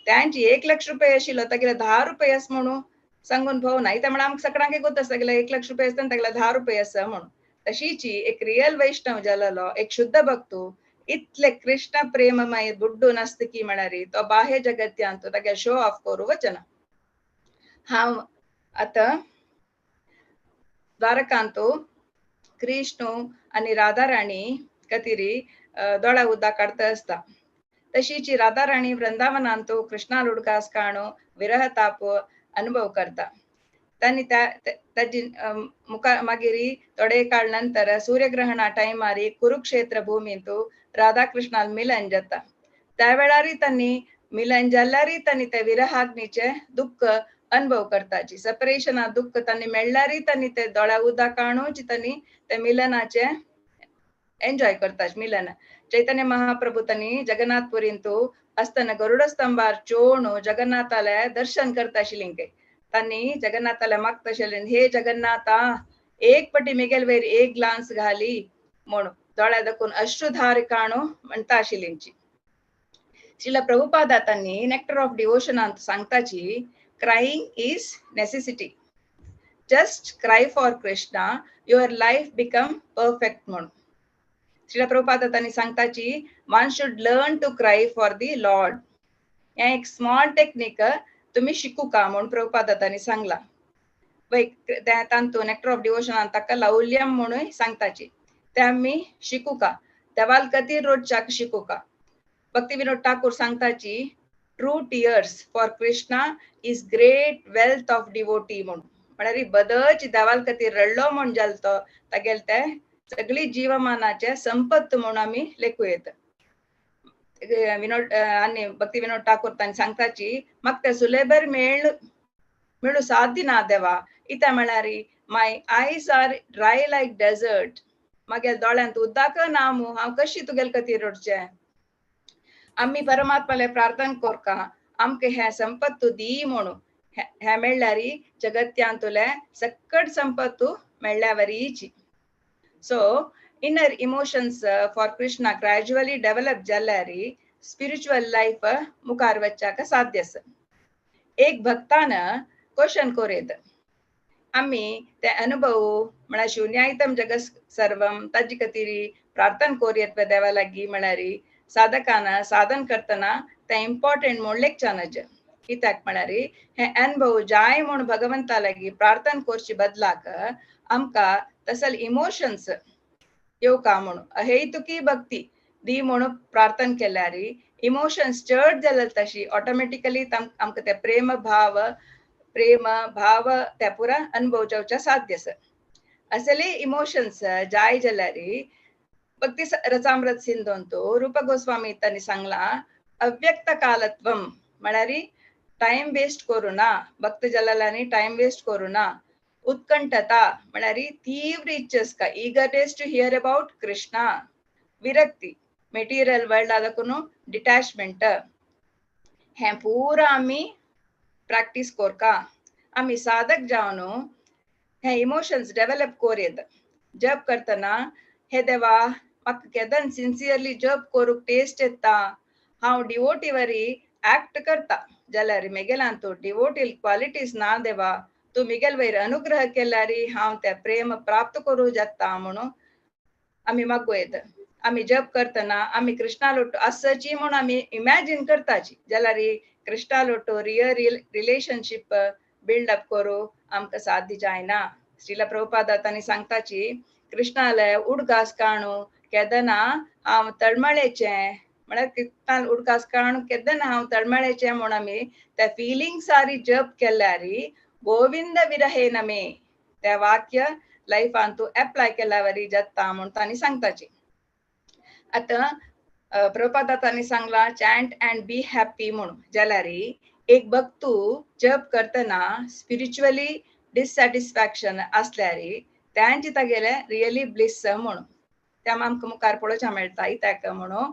त्यांची 1 लाख रुपये आशिल्लो तागेले 10 रुपये आसा म्हणून सांगून भोवना. इत्या म्हळ्यार आमकां सगळ्यांक गोत आसा तागेले 1 लाख रुपये आसता आनी तागेले 10 रुपये आसा म्हणून. तशीची एक रियल वैष्णव जालेलो एक शुद्ध भक्तू इतले कृष्ण प्रेममय बुड्डून आसता की म्हळ्यार तो बाह्य जगत्यांत तागे शो ऑफ करूं वचना. हांव आतां द्वारकांतू कृष्ण आनी राधा राणी कतिरी दोळ्या उदक काडता आसता. तशीची राधा राणी वृंदावनांतू कृष्णा उडकास काणू विरह ताप अनुभव करता. तांणी ताजी मुखार मागीर थोडे काळ नंतर सूर्यग्रहणा टायमार कुरुक्षेत्र भूमींतू राधा कृष्णाल मिलन जाता. त्या वेळारय तांणी मिलन जाल्यारय तांणी ते विरहाग्नीचे दुःख अनुभव करताची. सेपरेशना दुःख तांणी मेळ्ळ्यारय तांणी ते दोळ्या उदक काणूच तांणी ते मिलनाचे एन्जॉय करता मिलन. चैतन्य महाप्रभु तांणी जगन्नाथपुरींतू आसतना गरुड स्तंभार चोणू जगन्नाथाले दर्शन करता आशिल्लीं. तांणी जगन्नाथाले मागता आशिल्लें हे जगन्नाथा एक पटी मिगेल वयर एक ग्लांस घाली म्हूण दोळ्या दाखून अश्रुधार काणू म्हणटा आशिल्लींची. श्रील प्रभुपादा तांणी नेक्टर ऑफ डिवोशनांत सांगताची crying is necessity. Just cry for Krishna, your life become perfect म्हणून. श्रील प्रभुपादा तांणी सांगताची one should learn to cry for the Lord. हें एक स्मॉल टेक्नीक तुमी शिकूका म्हूण प्रभुपादा तांणी सांगला. वय तांतू नेक्टर ऑफ डिवोशनांत ताका लौल्यम म्हणून सांगताची ते आमी शिकूका देवाल खातीर रोजच्याक शिकूका. भक्ती विनोद Thakur सांगताची true tears for Krishna is great wealth of devotee म्हणून. म्हळ्यार बदच देवाल खातीर रडलो म्हूण जाल तो तागेले ते सगळी जीवमानाचे संपत्त म्हणून आमी लेखू येता. विनोद आनी भक्ती विनोद ठाकूर तांणी सांगताची म्हाका ते सुलेबर मेळू साध्य ना देवा. इत्या म्हळ्यार my eyes are dry like desert. मागीर दोळ्यांत उदक ना मू हांव कशी तुगेले खातीर रडचें. आमी परमात्माले प्रार्थना करका आमकां हें संपत्तू दी म्हणून. हें मेळ्ळ्यार जगत्यांतुले सकट संपत्तू मेळ्ळ्या वरीची. So inner emotions for Krishna gradually develop जाल्यार स्पिरिच्युअल लायफ मुखार वचपाक साध्य आसा. एक भक्तान क्वेश्चन करूं आमी ते अनुभव म्हळ्यार शून्यायतम जग सर्वम ताजे खातीर प्रार्थना करूं देवा लागीं म्हळ्यार साधकान साधन करतना ते इम्पॉर्टंट म्हूण लेखच्यानज. कित्याक म्हळ्यार हे अनुभव जाय म्हूण भगवंता लागीं प्रार्थना करचे बदलाक आमकां तसल इमोशन्स येवका म्हणून अहेतुकी भक्ती दी म्हणून प्रार्थना केल्यार इमोशन्स चड जाले तशी ऑटोमॅटिकली आमकां ते प्रेम भाव ते पुरा अनुभव जावच्या साध्य आसा. असले इमोशन्स जाय जाल्यार भक्ती रसामृत सिंधोंतू रूप गोस्वामी तांणी सांगला अव्यक्त कालत्वम म्हळ्यार टायम वेस्ट करूं ना भक्त जाल्यांनी टायम वेस्ट करूं ना. उत्कंठता म्हळ्यार तीव्र इच्छा eagerness to hear about Krishna. विरक्ती मेटिरियल वर्ल्डा दाखून डिटॅचमेंट. हें पुरा आमी प्रॅक्टीस करका. आमी साधक जावन हे इमोशन्स डेवलप करूं. जप करतना हे देवा म्हाका केदन सिन्सियरली जप करूंक टेस्ट येता हांव डिवोटी वरी एक्ट करता जाल्यार मेगेलांतू डिवोटी क्वालिटीज ना देवा तूं मिगेल वयर अनुग्रह केल्यार हांव ते प्रेम प्राप्त करूं जाता म्हणून आमी मागूं येता. आमी जप करतना आमी कृष्णा लोटू आसची म्हूण आमी इमॅजीन करताची जाल्यार Krishna Lotu real relationship buildup करूं आमकां साध्य जायना. श्रील प्रभुपादा तांणी सांगताची कृष्णाले उडगास काणू केदना हांव तळमळेचें म्हळ्यार कित्तान उडकास काडून केदना हांव तळमळेचें म्हूण आमी त्या फिलिंग्सारी जप केल्यारी गोविंद विरहेन मे त्या वाक्य लायफान तूं एप्लाय केल्यावरी जाता म्हूण तांणी सांगताची. आतां प्रभुपादा तांणी सांगला चॅन्ट अँड बी हॅप्पी म्हणून जाल्यारी एक भक्तू जप करतना स्पिरिच्युअली डिसॅटिस्फॅक्शन आसल्यारी त्यांची तागेले रियली ब्लिस म्हणून त्या आमकां मुखार पळोवच्या मेळटा इत्याक म्हणून.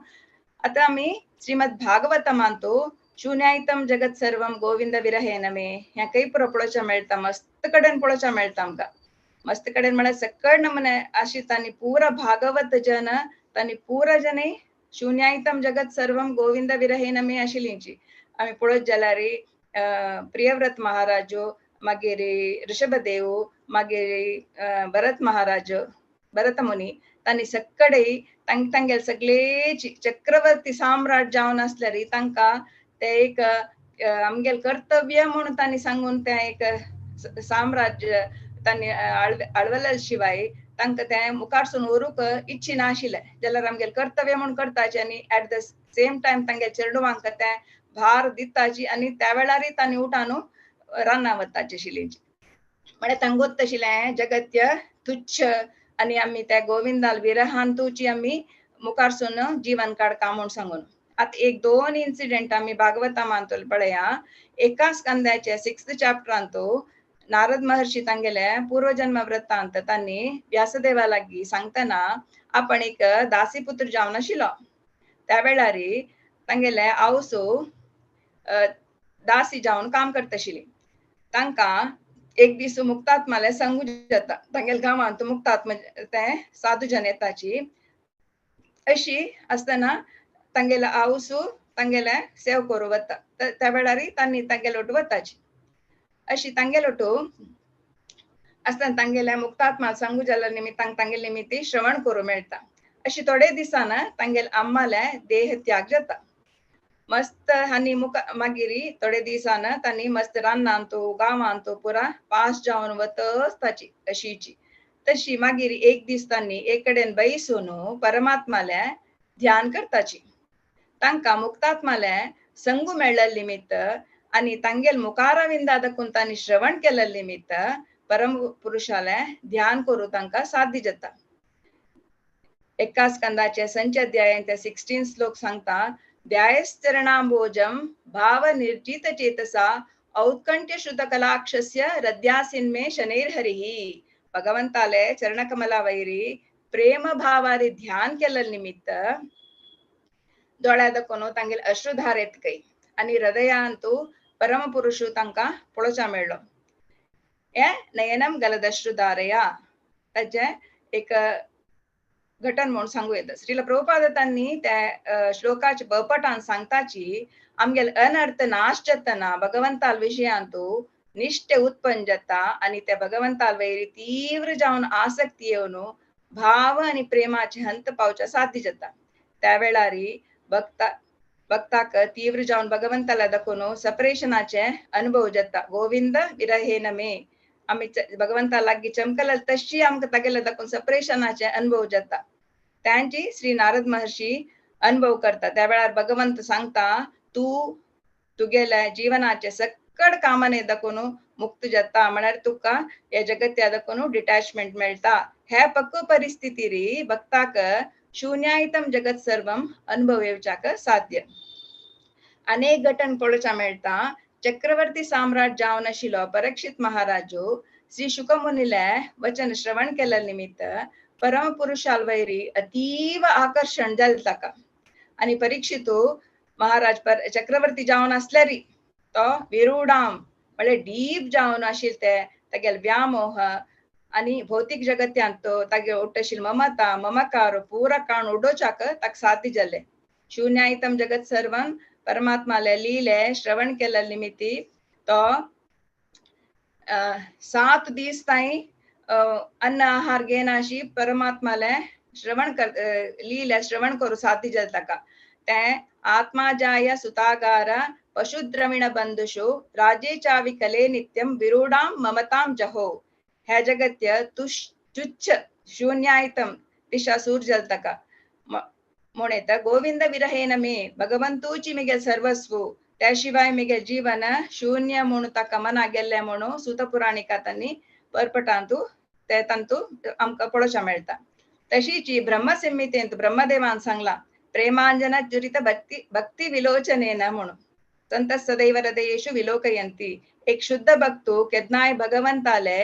आतां आमी श्रीमद भागवतमांतू शून्यायतम जगत सर्वम गोविंद विरहेन मे ह्या कय पुरो पळोवच्या मेळटा, मस्त कडेन पळोवच्या मेळटा आमकां. मस्त कडेन म्हळ्यार सकळ नमुने अशी तांणी पुरा भागवत जन तांणी पुरा जने शून्यायतम जगत सर्वम गोविंद विरहेन मे आशिल्लींची आमी पळोवत जाल्यार प्रियव्रत महाराजो, मागीर ऋषभदेव, मागीर भरत महाराज, भरत मुनी तांणी सकडे तांगेले सगळे चक्रवर्ती साम्राट जावन आसल्यार तांकां ते एक आमगेले कर्तव्य म्हणून तांणी सांगून ते एक साम्राज्य तांणी आळवले शिवाय तांकां तें मुखारसून व्हरूंक इच्छी नाशिल्लें जाल्यार आमगेले कर्तव्य म्हूण करताचे आनी एट the same time तांगेले चेडवांक तें भार दिताची आनी त्या वेळारय तांणी उठान रानां वताची आशिल्लीं. म्हळ्यार तांकां गोत्त आशिल्लें जगत्य तुच्छ आनी आमी त्या गोविंदाल विरहांतूची आमी मुखारसून जीवन काडका म्हूण सांगून. आतां एक दोन इन्सिडेंट आमी भागवता पळया. एका स्कंदाचे 6th चॅप्टरांतू नारद महर्षी तांगेले पूर्वजन्म वृत्तांत तांणी व्यासदेवा लागीं सांगतना आपण एक दासी पुत्र जावन आशिल्लो. त्या वेळार तांगेले आवसो दासी जावन काम करता आशिल्ली. तांकां एक दीस मुक्तात्माले सांगू जाता तांगेले गांवांत मुक्तात्मा ते साधू जन येताची अशी आसतना तांगेले आवसू तांगेले सेव करूं वता त्या वेळार तांणी तांगेले ओटू वताची अशी तांगेले ओटू आसतना तांगेले मुक्तात्मा सांगू जाल्या निमित्तांक तांगेले निमित्ती श्रवण करूं मेळटा. अशी थोडे दिसान तांगेले अम्माले देह त्याग जाता. मस्त आनी मागीर थोडे दिसान तांणी मस्त रानांतू गांवांतू पुरा पास जावन वतच ताची अशीची तशी मागीर एक दीस तांणी एक कडेन बैसून परमात्माले ध्यान करताची. तांकां मुक्तात्माले संगू मेळ्ळें निमित्त आनी तांगेल मुखारविंदा दाखून तांणी श्रवण केल्ले निमित्त परम पुरुषाले ध्यान करूं तांकां साध्य जाता. एका स्कंदाचे संच अध्यायान ते 16 श्लोक सांगता ध्यायश्चरणांबोजं भाव निर्जित चेतसा औत्कंठ्य श्रुत कलाक्षस्य रद्यासिन्मे शनैर्हरिः. भगवंताले चरणकमला वैरी प्रेम भावारी ध्यान केल्ले निमित्त दोळ्या दाखोवन तांगेले अश्रुधार येत कय आनी हृदयांतू परमपुरुषू तांकां पळोवच्या मेळ्ळो. हे नयनम गलदश्रुधारया ताचें एक घटन म्हूण सांगू येता. श्रील प्रभुपाद तांणी त्या श्लोकाच्या बपटान सांगताची आमगेले अनर्थ नाश जातना भगवंताल विशयांतू निश्ठे उत्पन्न जाता आनी त्या भगवंताल वैरी तीव्र जावन आसक्ती येवन भाव आनी प्रेमाचे हंत पावच्या साध्य जाता. त्या वेळारी भक्ताक तीव्र जावन भगवंताला दाखोवन सपरेशनाचे अनुभव जाता. गोविंद विरहेन मे आमी भगवंता लागीं चमकले तशी आमकां तागेले दाखोवन सपरेशनाचे अनुभव जाता. त्यांची श्री नारद महर्षी अनुभव करता. त्या वेळार भगवंत सांगता तूं तुगेल्या जिवनाचे सकड कामाने दाखोवन मुक्त जाता म्हळ्यार तुका ह्या जगत्या दाखोवन डिटॅचमेंट मेळटा. ह्या पक्व परिस्थितीरी भक्ताक शून्यायतम जगत सर्वम अनुभव येवच्याक साध्य. अनेक घटन पळोवच्या मेळटा. चक्रवर्ती साम्राट जावन आशिल्लो परीक्षित महाराजो श्री शुकमुनीले वचन श्रवण केल्ले निमित्त परमपुरुषाल वैरी अतीव आकर्षण जालें ताका आनी परीक्षितू महाराज चक्रवर्ती जावन आसल्यारी तो विरुडाम म्हळ्यार डीप जावन आशिल्ले ते तागेले व्यामोह आनी भौतीक जगत्यांत तो तागे उट्टशील ममता ममकार पुरा काण उडोवच्याक ताका साध्य जालें. शून्यायतम जगत सर्वम परमात्माले लीले श्रवण केल्ले निमित्ती तो 7 दीस ताई अन्न आहार घेनाशी परमात्माले श्रवण कर लीले श्रवण करूं साध्य जालें ताका. तें आत्माजाय सुतागार पशुद्रविण बंधुषु राजे चाविकले नित्यं विरूढां ममतां जहो. ह्या जगत्य तुच्छ शून्यायतम दिशा सूर जालें ताका. म्हणेत गोविंद विरहेन मे भगवंतूची मिगेल सर्वस्व त्या शिवाय मिगेल जीवन शून्य म्हणून ताका मना गेल्ले म्हणून सुतपुराणिका तांणी परपटांतू ते तांतू आमकां पळोवच्या मेळटा. तशीची ब्रह्मसंहितेंत ब्रह्मदेवान सांगला प्रेमांजना जुरित भक्ती भक्ती विलोचनेन म्हणून संत सदैव हृदयेषु विलोकयंती. एक शुद्ध भक्तू केन्नाय भगवंताले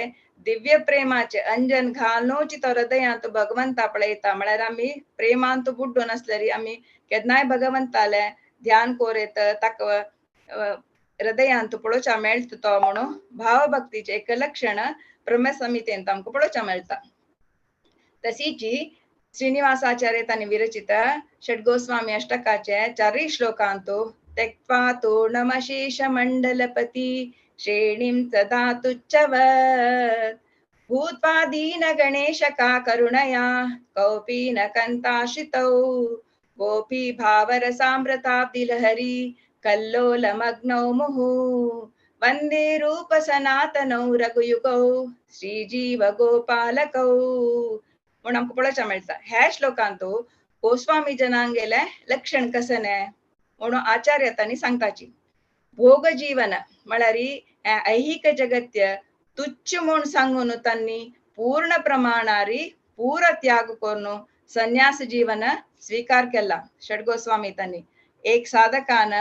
दिव्य प्रेमाचे अंजन घालनोची तो हृदयांत भगवंता पळयता. म्हळ्यार आमी प्रेमांत बुड्डून आसल्यार आमी केन्नाय भगवंताले ध्यान कोरेत ताका हृदयांत पळोवच्या मेळटा तो म्हणून भावभक्तीचे एक लक्षण ब्रह्मसंहितेंत आमकां पळोवच्या मेळटा. तशीची श्रीनिवासाचार्य तांणी विरचित षड्गोस्वामी अष्टकाचे चारय श्लोकांतु त्यक्त्वा तूर्णमशेष मंडलपती श्रेणीं सदा तुच्छवत् भूत्वा दीन गणेशका करुणया कौपीन कंताश्रितौ गोपी भावरसामृताब्धिलहरी कल्लोलमग्नौ मुहु वंदे रूप सनातनौ रघुयुगौ श्रीजीव गोपालकौ म्हणून आमकां पळोवच्या मेळटा. ह्या श्लोकांतु गोस्वामी जनांगेले लक्षण कसने म्हणून आचार्य तांणी सांगताची. भोग जीवन म्हळ्यार ऐहिक जगत्य तुच्छ म्हूण सांगून तांणी पूर्ण प्रमाणारी पूर त्याग करून संन्यास जीवन स्वीकार केला षड्गोस्वामी तांणी. एक साधकान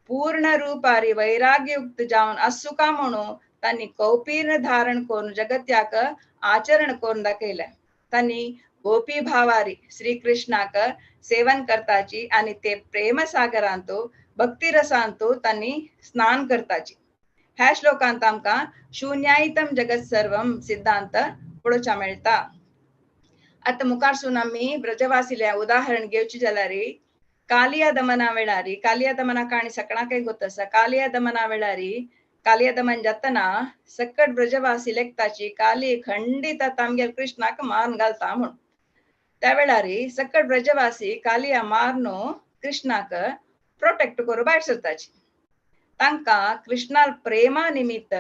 पूर्ण रूपारी वैराग्ययुक्त जावन आसूका म्हणून तांणी कौपीन धारण करून जगत्याक आचरण करून दाखयलें. तांणी गोपी भावारी श्रीकृष्णाक सेवन करताची आनी ते प्रेमसागरांतू भक्तिरसांतू तांणी स्नान करताची. ह्या श्लोकांत आमकां शून्यायितम जगत सर्वम सिद्धांत पळोवच्या मेळटा. आतां मुखारसून आमी ब्रजवासिले उदाहरण घेवचें जाल्यार कालिया दमना वेळारी कालिया दमना काणी सगळ्यांकय गोत आसा. कालिया दमना वेळारी कालिया दमन जातना सकट ब्रजवासी लेखताची काली खंडीत आतां आमगेर कृष्णाक मारून घालता म्हूण. त्या वेळारी सकट ब्रजवासी कालिया मारून कृष्णाक प्रोटेक्ट करून भायर सरताची. तांकां कृष्णा प्रेमा निमित्त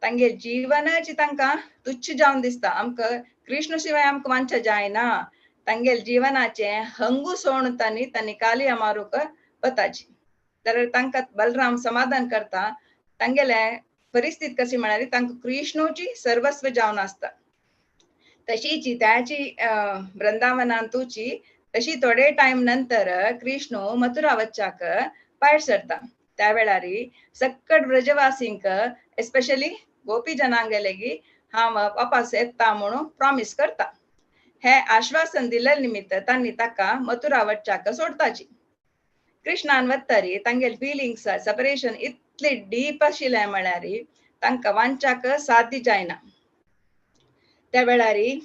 तांगे जीवनाची तांकां तुच्छ जावन दिसता. आमकां कृष्ण शिवाय आमकां वांछा जायना. तांगेल जीवनाचे हंगू सोण तांणी तांणी कालिया मारूंक वताची. जाल्यार तांकां बलराम समाधान करता. तांगेले परिस्थिती कशी म्हळ्यार तांकां कृष्णूची सर्वस्व जावन आसता. तशीची त्याची वृंदावनांतूची तशी थोडे टायम नंतर कृष्णू मथुरा वच्चाक भायर सरता. त्या वेळारी सक्कट ब्रजवासींक एस्पेशली गोपी जनांगेलेगी हांव वापस येता म्हणून प्रॉमीस करता. हे आश्वासन दिल्ले निमित्त तांणी ताका मथुरा वच्चाक सोडताची. कृष्णान वत्तरी तांगेल फिलिंग्स सेपरेशन इतले डीप आशिल्लें म्हळ्यार तांकां वांचाक साध्य जायना. त्या वेळारी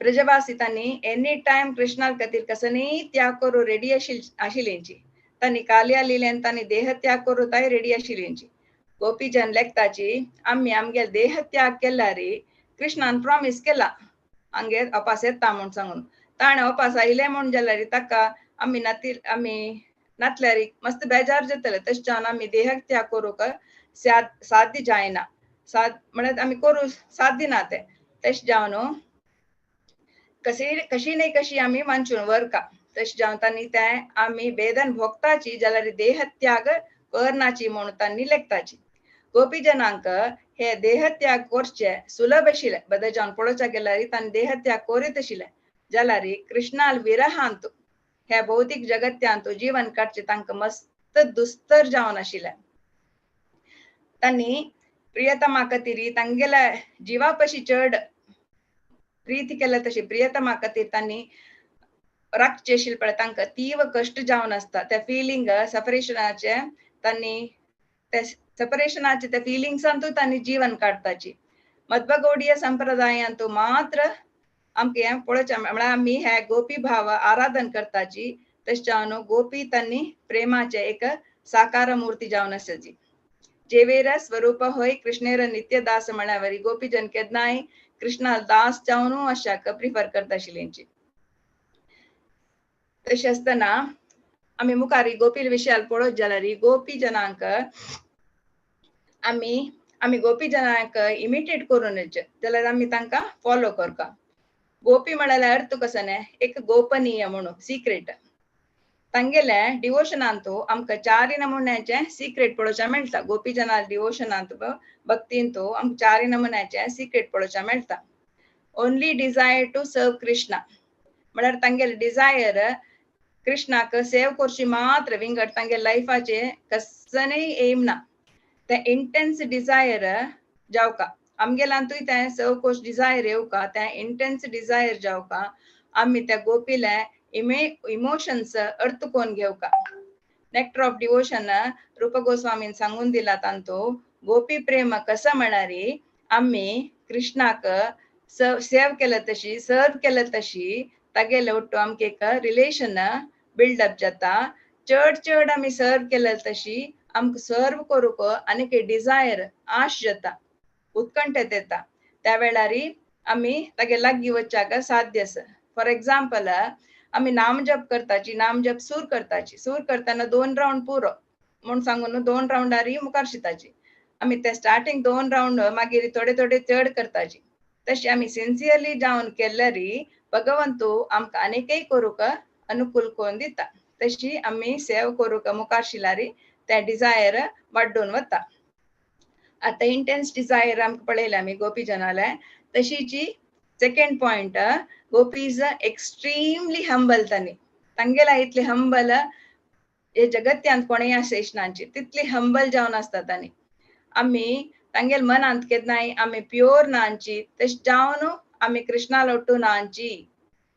ब्रजवासी तांणी एनी टायम कृष्णा खातीर कसनीय त्याग करूं रेडी आशिल्लींची. तांणी कालिया लिलेन तांणी देह त्याग करूं तांय रेडी आशिल्लींची. गोपीजन लेखताची आमी आमगेल देह त्याग केल्यार कृष्णान प्रॉमीस केला आमगेर अपास येता म्हूण सांगून. ताणें अपास आयले म्हूण जाल्यार ताका आमी नाती आमी नातल्यार मस्त बेजार जातले. तशें जावन आमी देह त्याग करूंक साध्य जायना. म्हळ्यार आमी करूं साध्य ना तें. तशें जावन कशी कशी न्हय कशी आमी वांचून व्हरका. तशें जावन तांणी तें आमी वेदन भोगताची जाल्यार देहत्याग करनाची म्हूण तांणी लेखताची. गोपीजनांक हे देहत्याग करचे सुलभ आशिल्ले. बदल जावन पळोवच्या गेल्यार तांणी देहत्याग करीत आशिल्ले. जाल्यार कृष्णाल विरहांत ह्या भौतीक जगत्यांत जीवन काडचें तांकां मस्त दुस्तर जावन आशिल्लें. तांणी प्रियतमा खातीर तांगेल्या जिवा पशी चड प्रीती केल्या तशी प्रियतमा खातीर तांणी राखचें आशिल्लें पळय तांकां तीव कश्ट जावन आसता. त्या फिलिंग सेपरेशनाचे तांणी ते सेपरेशनाचे त्या फिलिंग्सांतूय तांणी जीवन काडताची. मध्वगौडीय संप्रदायांतू मात्र आमकां हें पळोवचें म्हळ्यार आमी हे गोपी भाव आराधन करताची. तशें जावन गोपी तांणी प्रेमाचे एक साकार मूर्ती जावन आसाची. जेवेर स्वरूप होय कृष्णेर नित्यदास म्हळ्यार वरी गोपीजन केन्नाय कृष्णा दास जावन अशाक प्रिफर करता आशिल्लींची. तशें आसतना आमी मुखार गोपी विशयाल पळोवत जाल्यार गोपी जनांक आमी आमी गोपी जनांक इमिटेट करूनच जाल्यार आमी तांकां फॉलो करता. गोपी म्हळ्यार अर्थ कसो न्ही एक गोपनीय म्हणून सिक्रेट. तांगेले डिवोशनांतू आमकां चारी नमुन्याचे सिक्रेट पळोवच्या मेळटा. गोपीजना डिवोशनांत भक्तींतू आमकां चारी नमुन्याचे सिक्रेट पळोवच्या मेळटा. Only desire to serve Krishna म्हळ्यार तांगेले डिजायर कृष्णाक सेव करची मात्र, विंगड तांगे लायफाचे कसनय एम ना. ते इंटेन्स डिजायर जावका आमगेलांतूय तें सर्व कोर्स डिजायर येवका, तें इंटेन्स डिजायर जावका आमी त्या गोपीले इमोशन्स अर्थ कोन घेवका. नेक्टर ऑफ डिवोशन रूप गोस्वामीन सांगून दिला तांतू गोपी प्रेम कसं म्हणारी आमी कृष्णाक सेव केलं तशी सर्व केलं तशी तागेले ಒಟ್ಟು आमकां एक रिलेशन बिल्डअप जाता. चड चड आमी सर्व केलं तशी आमकां सर्व करूंक आनीक डिजायर आश जाता, उत्कंठेत येता. त्या वेळारी आमी तागे लागीं वचच्याक साध्य आसा. फॉर एग्जाम्पल आमी नामजप करताची, नामजप सूर करताची, सूर करतना 2 रावंड पुरो म्हूण सांगून 2 रावंडारी मुखार शिताची आमी. ते स्टार्टींग 2 रावंड मागीर थोडे थोडे चड करताची. तशी आमी सिन्सियरली जावन केल्यारी भगवंतू आमकां आनीकय करूंक अनुकूल करून दिता. तशी आमी सेव करूंक मुखार शिलारी ते डिजायर वाड्डून वता. आतां इंटेन्स डिजायर आमकां पळयलें आमी गोपीजनाले. तशीची second point, gopi is extremely humble. तांणी तांगेला इतले हंबल हे जगत्यांत कोणेय आसनाची तितली हंबल जावन आसता तांणी. आमी तांगेल मनांत केन्नाय आमी प्योर नांची तशें जावन आमी कृष्णा लोटू नांची.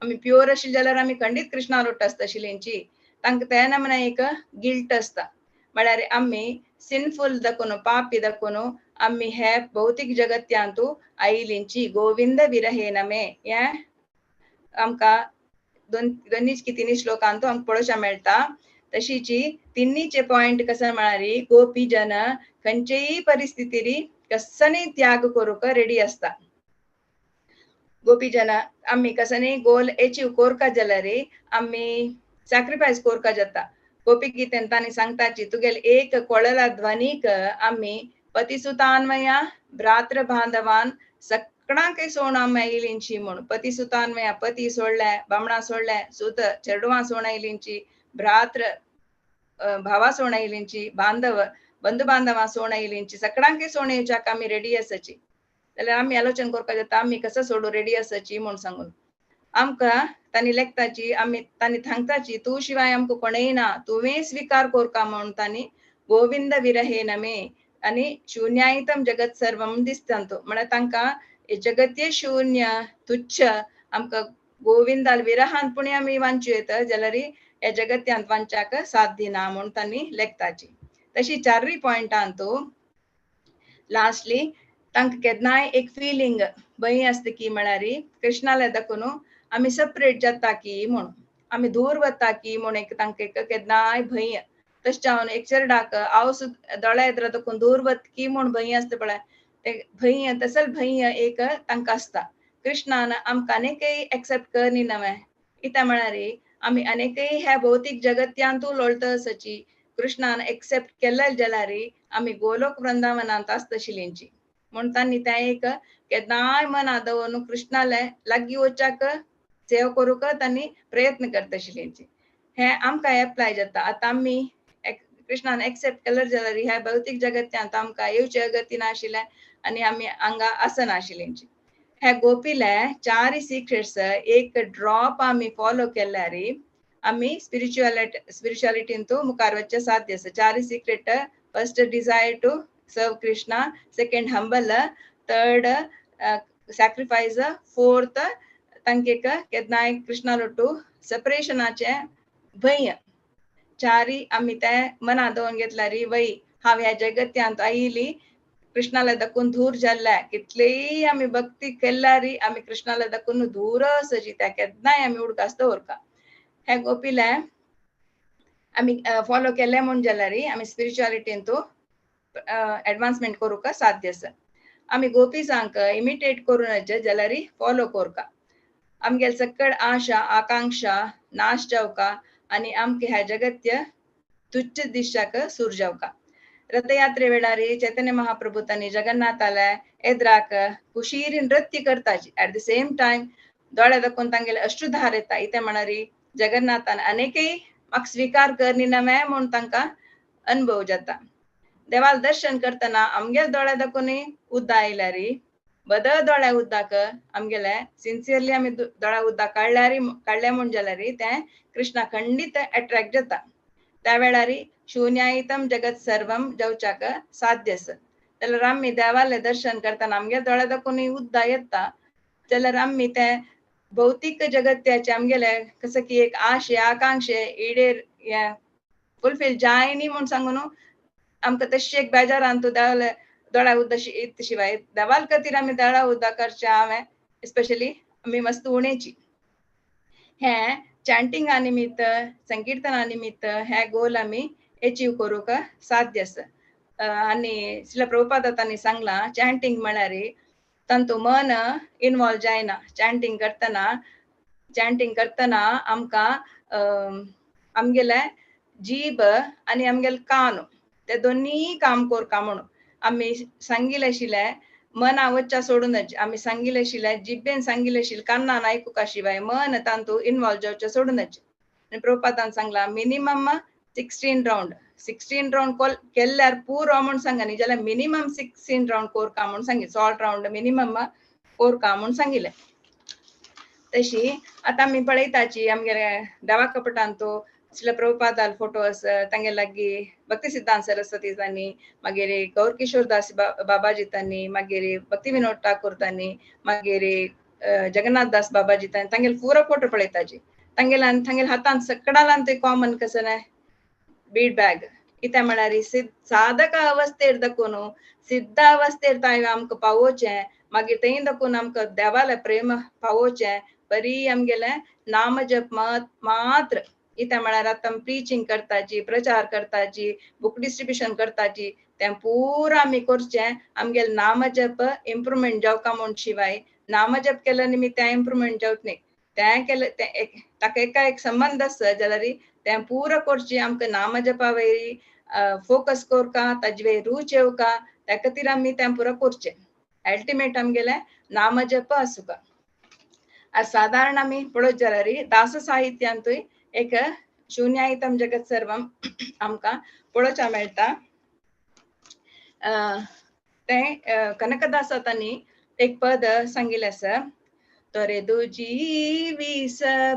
आमी प्योर आशिल्ले जाल्यार आमी खंडीत कृष्णा लोट आसता आशिल्लींची. तांकां तेन्ना म्हणा एक गिल्ट आसता, म्हळ्यार आमी सिनफूल दाखोवन पापी दाखोवन आमी हे भौतीक जगत्यांतू आयिल्लींची. गोविंद विरहेन मे हें आमकां दोनीच की तिन्ही श्लोकांतू आमकां पळोवच्या मेळटा. तशीची तिन्हीचे पॉयंट कसं म्हळ्यार गोपी जन खंयचेय परिस्थितीरी कसनय त्याग करूंक रेडी आसता. गोपी जन आमी कसनय गोल एचीव कोरका जाल्यार आमी सॅक्रिफायस कोरका जाता. गोपी गीतेन तांणी सांगताची तुगेले एक कोळला ध्वनीक आमी पतिसुतान्वया भ्रातृ बांधवान सगळ्यांकय सोण आमी आयिल्लींची म्हूण. पतिसुतान्वया पती सोडले, बामणां सोडले, सुत चेडवां सोण आयिल्लींची, भ्रातृ भावा सोण आयिल्लींची, बांधव बंधू बांधवां सोण आयिल्लींची, सगळ्यांकय सोण येवच्याक आमी रेडी आसाची. जाल्यार आमी आलोचन करपाक जाता आमी कसो सोडू रेडी आसाची म्हूण सांगून आमकां तांणी लेखताची आमी तांणी सांगताची तूं शिवाय आमकां कोणय ना, तुवें स्विकार कोरका म्हूण तांणी गोविंद विरहेन मे आनी शून्यायतम जगत सर्वम दिसता. म्हळ्यार तांकां जगत्य शून्य तुच्छ आमकां गोविंदाल विरहान पुणी आमी वांचू येता जाल्यार ह्या जगत्यांत वांच्याक साथ दिना म्हूण तांणी लेखताची. तशी चारूय पॉयंटांतू लास्टली तांकां केन्नाय एक फिलिंग भंय आसता की म्हळ्यार कृष्णाले दाखोवन आमी सेपरेट जाता की म्हूण, आमी दूर वता की म्हूण एक तांकां एक केन्नाय भंय. तशें जावन एक चेरडाक हांव दोळ्या येद्रा दाखोवन दूर वत की म्हूण भंय आसता पळय, ते भंय तसल भंय एक तांकां आसता. कृष्णान आमकां आनीकय एक्सेप्ट करनी नवें कित्याक म्हळ्यार आमी आनीकय ह्या भौतीक जगत्यांतू लोळटा आसाची. कृष्णान एक्सेप्ट केल्ले जाल्यार आमी गोलोक वृंदावनांत आसतशिल्लींची म्हूण तांणी तें एक केन्नाय मना दवरून कृष्णाले लागीं वचच्याक सेव करूंक तांणी प्रयत्न करताशिल्लींची. हें आमकां एप्लाय जाता. आतां आमी कृष्णान एक्सेप्ट केले जाल्यार ह्या भौतीक जगत्यांत आमकां येवचे गती नाशिल्लें आनी आमी हांगा आसनाशिल्लींची. ह्या गोपीले चार सिक्रेट्स एक ड्रॉप आमी फॉलो केल्यार आमी स्पिरिच्युअलिटींतू मुखार वचचें साध्य आसा. चार secret, first desire to serve Krishna, second humble, third sacrifice, fourth तांकां केन्नाय कृष्णा लोटू सेपरेशनाचें भंय. चारी आमी ते मना दवरून घेतल्यार वय हांव ह्या जगत्यांत आयिल्ली कृष्णाला दाखोवन दूर जाल्ल्या, कितलेय आमी भक्ती केल्यार आमी कृष्णाला दाखोवन दूर आसाची, त्या केन्नाय आमी उडकास दवरका. ह्या गोपीले आमी फॉलो केले म्हूण जाल्यार आमी स्पिरिच्युअलिटींतू एडवान्समेंट करूंक साध्य आसा. आमी गोपीजांक इमिटेट करूं जाल्यार फॉलो करका. आमगेले सकळ आशा आकांक्षा नाश जावका आनी आमकां ह्या जगत्य तुच्छ दिशाक सूर जावका. रथयात्रे वेळार चैतन्य महाप्रभु तांणी जगन्नाथाले एद्राक कुशीरी नृत्य करताची. एट the same time दोळे दाखोवन तांगेले अश्रुधार येता. इतें म्हणारी जगन्नाथान अनेकय म्हाका स्विकार कर निनवे म्हूण तांकां अनुभव जाता. देवाल दर्शन करतना आमगेले दोळे दाखोवनूय उद्दा आयल्यारी बदल दोळ्या उद्दाक आमगेले सिन्सियरली आमी दोळ्या उद्दाक काडल्यारी काडले म्हूण जाल्यारी तें कृष्णा खंडीत एट्रेक्ट जाता. त्या वेळारी शून्यायितम जगत सर्वम जावच्याक साध्य आसा. जाल्यार आमी देवाले दर्शन करतना आमगे दोळे दाखोवनूय उद्दा येता जाल्यार आमी तें भौतीक जगत्याचे आमगेले कसं की एक आशे आकांक्षे इडेर हे फुलफील जायनी म्हूण सांगून आमकां तशी एक बेजारान तूं देवाले दोळ्या उद्दा येत शिवाय देवाल खातीर आमी दोळ्या उद्दा करचें हांवें स्पेशली आमी मस्त उणेची. हें चॅन्टिंगा निमित्त संकिर्तना निमित्त हे गोल आमी एचीव करूंक साध्य आसा. आनी श्रील प्रभुपाद तांणी सांगलां चॅन्टिंग म्हळ्यार तांतू मन इनवॉल्व जायना. चॅन्टिंग करतना आमकां आमगेले जीब आनी आमगेले कान ते दोन्ही काम करका म्हणून आमी सांगिल्लें आशिल्लें मना वच्चा सोडूनच आमी सांगिल्लें आशिल्लें जिब्बेन सांगिल्लें आशिल्लें कानान आयकुका शिवाय मन तांतू इनवॉल्व जावचें सोडूनच. आनी प्रभुपादान सांगलां मिनिमम 16 रावंड 16 रावंड केल्यार पुरो म्हूण सांगा न्ही जाल्यार मिनिमम 16 रावंड कोरका म्हूण सांगी 16 रावंड मिनिमम कोरका म्हूण सांगिल्लें. तशी आतां आमी पळयताची आमगेले देवा कपटान तो श्रील प्रभुपादाल फोटो आसा तांगे लागीं भक्ती सिद्धांत सरस्वती तांणी मागीर गौरकिशोर दास बाबाजी तांणी मागीर भक्ती विनोद ठाकूर तांणी मागीर जगन्नाथ दास बाबाजी तांणी तांगेले पुरो फोटो पळयताची. तांगेल्यान तांगेल्या हातान सकडालान ते कॉमन कसं न्हय बीड बॅग कितें म्हळ्यार साधक अवस्थेर दाखोवन सिद्ध अवस्थेर तांय आमकां पावोवचें मागीर थंय दाखोवन आमकां देवालें प्रेम पावोवचें बरी आमगेलें नाम जप मात्र. कितें म्हळ्यार आतां प्रिचींग करताची प्रचार करताची बुक डिस्ट्रिब्युशन करताची तें पुरो आमी करचें आमगेलें नाम जप इम्प्रुवमेंट जावका म्हूण शिवाय नाम जप केल्या निमित्त तें इम्प्रुवमेंट जावच न्ही. तें केलें तें एक ताका एका एक संबंद आसा जाल्यार तें पुरो करचें आमकां नाम जपा वयरी फोकस करका ताजे वयर रूच येवका त्या खातीर आमी तें पुरो करचें. अल्टिमेट आमगेलें नाम जप आसूका. साधारण आमी पळयत जाल्यार दास साहित्यांतूय एक शून्यायितम जगत सर्वम आमकां पळोवच्या मेळटा. तें कनकदासा तांणी एक पद सांगिल्लें आसा ತೊರೆದು ಜೀವಿಸಬಹುದೇ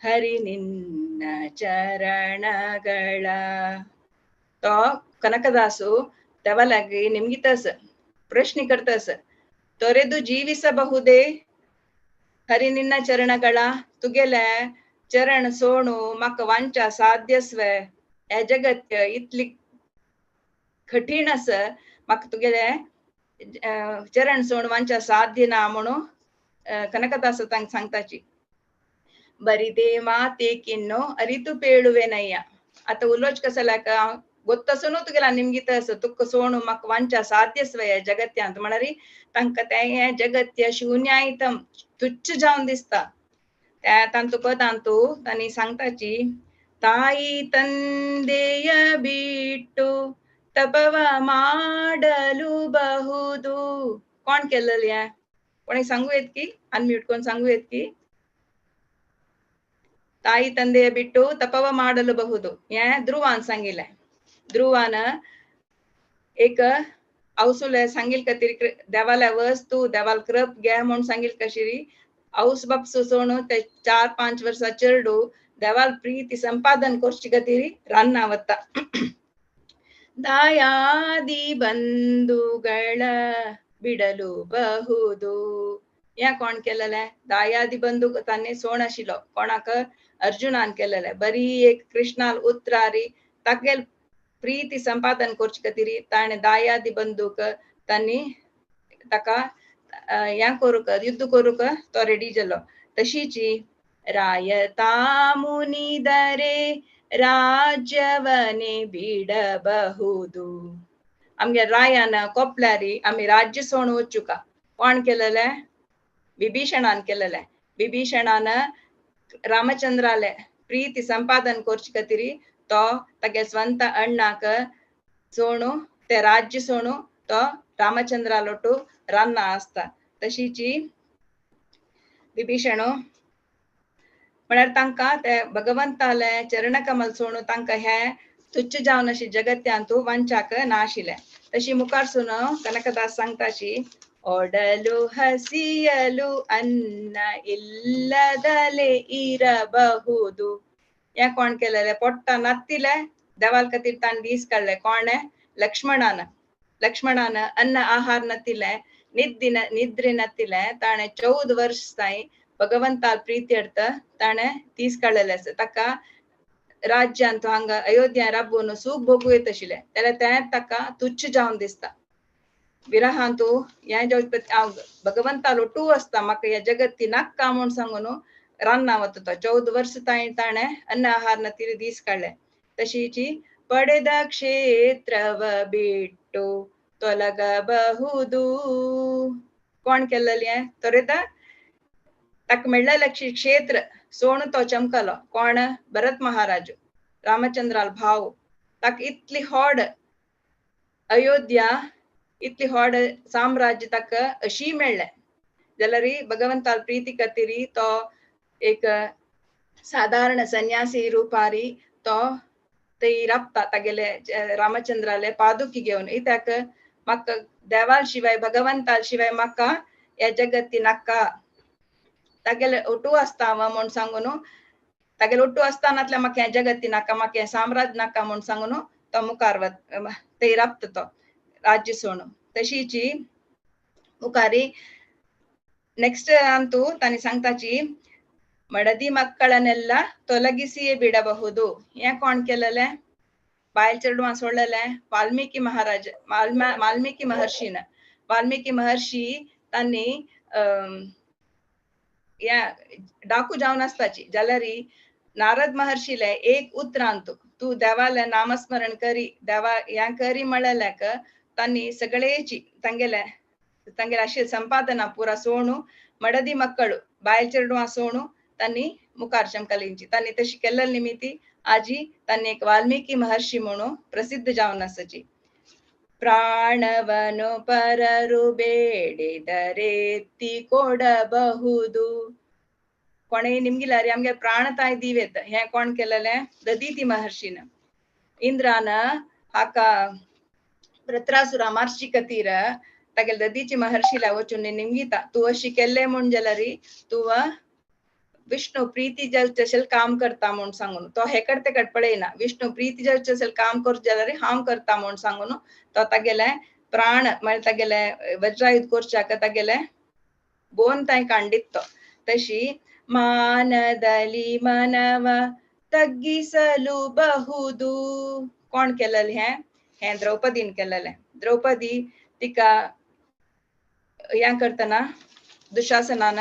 ಹರಿ ನಿನ್ನ ಚರಣಗಳ. तो ಕನಕದಾಸು ದೇವಲಾಗಿ ನಿಮ್ಗಿತಸ ಪ್ರಶ್ನೆ ಕರ್ತಸ ತೊರೆದು ಜೀವಿಸಬಹುದೇ ಹರಿ ನಿನ್ನ ಚರಣಗಳ ತುಗೆಲೆ ಚರಣ ಸೋಣು ಮಕ ವಾಂಚ ಸಾಧ್ಯಸ್ವೆ हे जगत्य इतली कठीण आसा म्हाका तुगेले चरण सोण वांचा साध्य ना म्हणून कनकदास तांकां सांगताची. बरिदे माते किन्नो अरितु पेಳುವೆನಯ್ಯ. आतां उलोच कसो लायक ಗೊತ್ತಸುನು तुगेला निमगित आसा तुका सोणू म्हाका वांचा साध्यस्वय जगत्यांत म्हळ्यार तांकां तें जगत्य शून्यायतम तुच्छ जावन दिसता. त्या तांतू पदांतू तांणी सांगताची ತಾಯಿ ತಂದೆಯ ಬಿಟ್ಟು ತಪವ ಮಾಡಲು ಬಹುದು. कोण केलेलं हें कोणी सांगू येत की अनम्यूट कोण सांगू येत की ತಾಯಿ ತಂದೆಯ ಬಿಟ್ಟು ತಪವ ಮಾಡಲು ಬಹುದು हें ध्रुवान सांगिल्लें. ध्रुवान एक आवसुले सांगिल खातीर देवाल्या वच तूं देवाल कृप घे म्हूण सांगिल कशी आवस बापसू सोणू ते 4-5 वर्सां चेडू देवाल प्रीती संपादन करचे खातीर रान्ना वता. दायाದಿ ಬಂಧುಗಳ ಬಿಡಲು ಬಹುದು. हें कोण केलेलें दायादी बंधू तांणी सोण आशिल्लो कोणाक अर्जुनान केलेलें. बरी एक कृष्णाल उतरारी तागेल प्रीती संपादन करचे खातीर ताणें दायादी बंदूक तांणी ताका हें करूंक युद्ध करूंक तो रेडी जालो. तशीची ರಾಯತಾ ಮುನಿದರೆ ರಾಜ್ಯವನೇ ಬಿಡಬಹುದು. आमगे रायान कोपल्यारी आमी राज्य सोण वचुका. कोण केलेलें विभीषणान केलेलें. विभीषणान रामचंद्राले प्रीती संपादन करचे खातीर तो तागे स्वंत अण्णाक सोणू ते राज्य सोणू तो रामचंद्रालोटू रान्ना आसता. तशीची विभीषण म्हळ्यार तांकां ते भगवंताले चरणकमल सोणू तांकां हे तुच्छ जावन अशी जगत्यांतू वांचाक नाशिल्लें. तशी मुखार सुन कनकदास सांगताशी ಒಡಲು ಹಸಿಯಲು ಅನ್ನ ಇಲ್ಲದಲೆ ಇರಬಹುದು. या कोण केलेले पोट्टा नात्तिले देवाल खातीर ताण दीस काडले. कोण? लक्ष्मणान. लक्ष्मणान अन्न आहार नतिले निद्दिन निद्रे नतिले ताणे 14 वर्ष ताई भगवंताल प्रीत्यर्थ ताणे दीस काडलेले आसा. ताका राज्यांत हांगा अयोध्या राबून सूख भोगू येत आशिल्लें जाल्यार तें ताका तुच्छ जावन दिसता. विरहांतू हें हांव भगवंता लोटू आसता म्हाका ह्या जगती नाका म्हूण सांगून रान्ना वता तो 14 वर्स ताणें ताणें अन्न आहार नतिले दीस काडले. तशीची ಪಡೆದ ಕ್ಷೇತ್ರವ ಬಿಟ್ಟು ತೊಲಗಬಹುದು. कोण केल्लें ತೊರೆದ ताका मेळ्ळेलें क्षेत्र सोण तो चमकलो. कोण? भरत महाराज रामचंद्राल भाव. ताका इतली होड अयोध्या इतली होड साम्राज्य ताका अशी मेळ्ळें जाल्यार भगवंताल प्रीती खातीर तो एक साधारण संन्यासी रुपारी तो ते राबता तागेले रामचंद्राले पादुकी घेवन. इत्याक म्हाका देवाल शिवाय भगवंताल शिवाय म्हाका ह्या जगती नाका. तागेले ओटू आसता हांव म्हूण सांगून तागेले ओटू आसतानातल्या म्हाका ह्या जगती नाका म्हाका हें साम्राज्य नाका म्हूण सांगून तो मुखार वत ते राबता तो राज्य सोडून. तशीची मुखारी ನೆಕ್ಸ್ಟ್ ಅಂತೂ ತಾನಿ सांगताची ಮಡದಿ ಮಕ್ಕಳನ್ನೆಲ್ಲ ತೊಲಗಿಸಿಯೇ ಬಿಡಬಹುದು. ಯಾಕೆ ಕೋಣ ಕೆಲ್ಲಲೆ ಬಾಯಲ್ ಚರಡುವ ಸೊಳ್ಳಲೆ ವಾಲ್ಮೀಕಿ ಮಹಾರಾಜ ವಾಲ್ಮೀಕಿ ಮಹರ್ಷಿನ ವಾಲ್ಮೀಕಿ ಮಹರ್ಷಿ तांणी डाकू जावन आसताची जाल्यार नारद महर्षीले एक उतरांत तूं देवाले नामस्मरण करी देवा ह्या करी म्हळ्याक तांणी सगळेची तांगेले तांगेले अशें संपादना पुरा सोणू मडदी मक्कळू बायल चेडवां सोणू तांणी मुखार चमकलिंची तांणी तशी केल्ले निमित्ती आजी तांणी एक वाल्मिकी महर्षी म्हणून प्रसिद्ध जावन आसाची. ಪ್ರಾಣವನು ಪರರು ಬೇಡಿದರೆತ್ತಿ ಕೊಡಬಹುದು. कोणे निमगिला रे आमगे प्राण ताय दिवेत हें कोण केलेलें ददीती महर्षीन. इंद्रान हाका वृत्रासुरा मारची खातीर तागेले ददीची महर्षीला वचून निमगिता तूं अशी केल्लें म्हूण जाल्यार तूं विष्णु प्रीती जावचें अशें काम करता म्हूण सांगून तो हे कडेन ते कडेन पळयना विष्णु प्रीती जावचें अशें काम करचें जाल्यार हांव करता म्हूण सांगून तो तागेले प्राण म्हळ्यार तागेले वज्रायुध करच्याक तागेले बोन तांय कांडीत तो. तशी मानदली मनव तग्गिसलु बहुदू. कोण केलेलें हें? हें द्रौपदीन केलेलें. द्रौपदी तिका हें करतना दुशासनान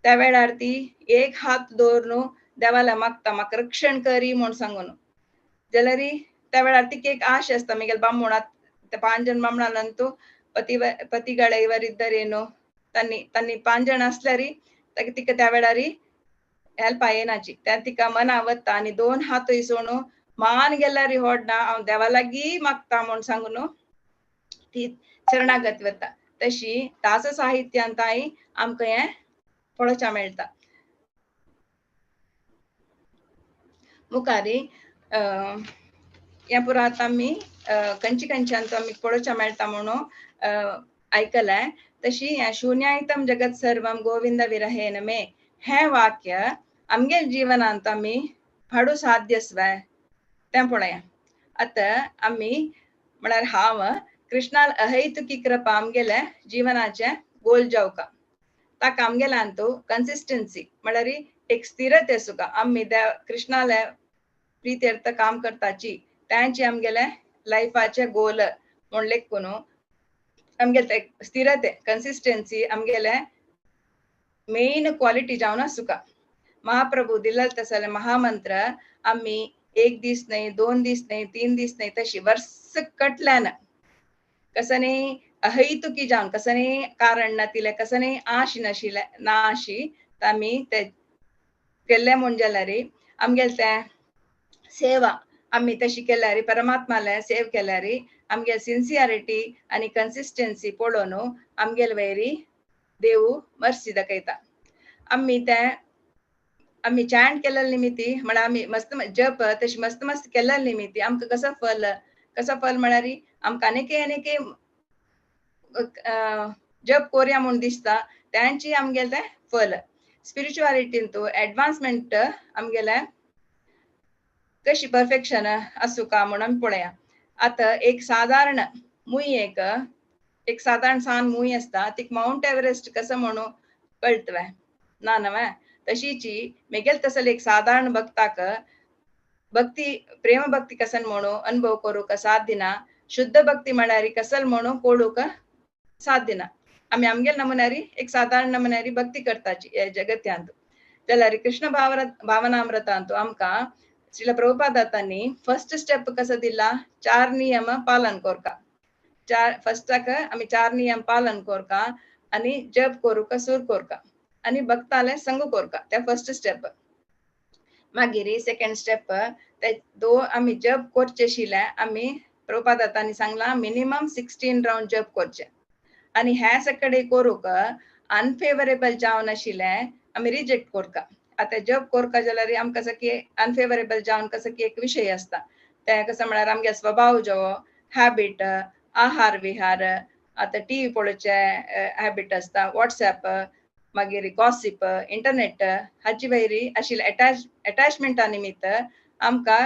त्या वेळार ती एक हात दवरून देवाला मागता म्हाका रक्षण करी म्हूण सांगून जाल्यार त्या वेळार तिका एक आश आसता मागीर बामणात पांच जण बामणानंतू पती ಪತಿಗಳ ಇವರಿದ್ದರೇನು ತನ್ನಿ ತನ್ನಿ पांच जण आसल्यार तिका त्या वेळार हेल्प येनाची. त्या तिका मना वता आनी दोन हातूय सोणू मान गेल्यार होडना हांव देवा लागीं मागता म्हूण सांगून ती शरणागत वता. तशी दास साहित्यांताय आमकां हें पळोवच्या मेळटा. मुखारी ह्या पुरा आतां आमी खंयचे खंयच्यान आमी पळोवच्या मेळटा म्हणून आयकलें. तशी ह्या शून्यायतम जगत सर्वम गोविंद विरहेन मे हें वाक्य आमगे जिवनांत आमी हाडू साध्यस्वे तें पळया. आतां आमी म्हळ्यार हांव कृष्णाल अहैतुकी कृपा आमगेले जिवनाचें गोल जावका ताका आमगेल्यांतू कन्सिस्टन्सी म्हळ्यार एक स्थिरते सुका आमी देव कृष्णाले प्रित्यर्थ काम करताची तांची आमगेले लायफाचे गोल म्हूण लेखून आमगेले स्थिरते कन्सिस्टन्सी आमगेले मेन क्वालिटी जावन आसुका. महाप्रभू दिल्ले तसले महामंत्र आमी एक दीस न्हय दोन दीस न्हय तीन दीस न्हय तशी वर्स कटल्यान कसनी अहैतुकी जावन कसनी कारण नातिले कसनी आश नाशिल्ले ना आशी आमी ते केल्ले म्हूण जाल्यार आमगेले तें सेवा आमी तशी केल्यार परमात्माले सेव केल्यार आमगे सिन्सियरिटी आनी कन्सिस्टन्सी पळोवन आमगेले वयरी देव मर्सी दाखयता. आमी तें आमी चॅन्ट केलेले निमित्ती म्हळ्यार आमी मस्त जप तशी मस्त मस्त केलेले निमित्ती आमकां कसो फल, कसो फल म्हळ्यार आमकां अनेके अनेके जप कोरया म्हूण दिसता त्यांची आमगेलें तें फल. स्पिरिच्युअलिटींतू एडवान्समेंट आमगेलें कशी परफेक्शन आसूं का म्हणून आमी पळया. आतां एक सादारण मूय, एक एक सादारण सान मूय आसता तिका मावंट एव्हरेस्ट कसो म्हणून कळटलें ना न्हय? तशीची मेगेल तसले एक सादारण भक्ताक भक्ती प्रेम भक्ती कसन म्हणून अनुभव करूंक साध्य ना, शुद्ध भक्ती म्हळ्यार कसल म्हणून कोळूंक साध्य ना. आमी आमगेल नमुन्यारी एक सादारण नमुन्यारी भक्ती करताची हे जगत्यांत. जाल्यार कृष्ण भावनामृतांतु आमकां श्रील प्रभुपादांनी फर्स्ट स्टेप कसो दिला, 4 नियम पालन कोरका. चार फर्स्टाक आमी 4 नियम पालन कोरका आनी जप करूंक सुर कोरका आनी भक्ताले संग कोरका, त्या फर्स्ट स्टेप. मागीर सेकंड स्टेप ते दो आमी जप करचे आशिल्ले आमी प्रभुपादांनी सांगला मिनिमम 16 रावंड जप करचे. आनी हें सगळे करूंक अनफेवरेबल जावन आशिल्लें आमी रिजेक्ट कोरका. आतां जप कोरका जाल्यार आमकां कसो की अनफेवरेबल जावन कसो की एक विशय आसता, तें कसो म्हळ्यार आमगे स्वभाव जो हॅबिट, आहार विहार, आतां टीव्ही पळोवचे हॅबिट आसता, वॉट्सॅप, मागीर गॉसीप, इंटरनेट हाची वयरी आशिल्ले एटॅचमेंटा निमित्त आमकां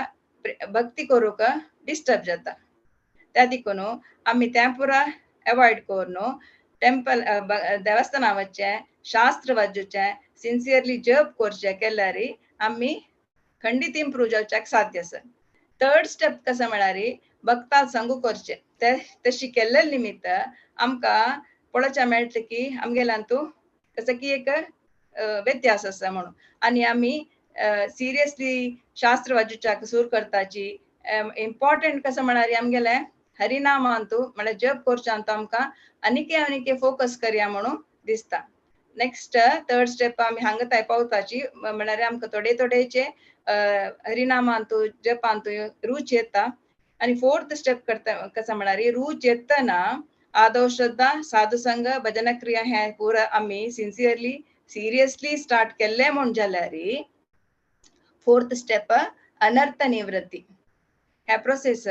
भक्ती करूंक डिस्टर्ब जाता. त्या देखून आमी तें पुरा एवॉयड करून टेम्पल देवस्थाना वचचें, शास्त्र वाचचें, सिन्सियरली जप करचें केल्यार आमी खंडीत इम्प्रूव जावच्याक साध्य आसा. थर्ड स्टेप कसो म्हळ्यार भक्ता संग करचें. ते तशी केल्ले निमित्त आमकां पळोवच्या मेळटलें की आमगेल्यांतू कसो की एक व्यत्यास आसा म्हणून. आनी आमी सिरियसली शास्त्र वाचूच्याक सूर करताची. इम्पॉर्टंट कसो म्हळ्यार आमगेलें हरिनामांतू म्हळ्यार जप करच्यांतू आमकां आनीके आनीके फोकस करया म्हणून दिसता. नेक्स्ट थर्ड स्टेप आमी हांगा थंय पावताची म्हळ्यार आमकां थोडे थोडेचे हरिनामांतू जपांतू रूच येता. आनी फोर्थ स्टेप करता कसो म्हळ्यार रूच येतना आदौ श्रद्धा, साधुसंग, भजन क्रिया हें पुरा आमी सिन्सियरली सिरियसली स्टार्ट केल्लें म्हूण जाल्यार फोर्थ स्टेप अनर्थ निवृत्ती. ह्या प्रोसेस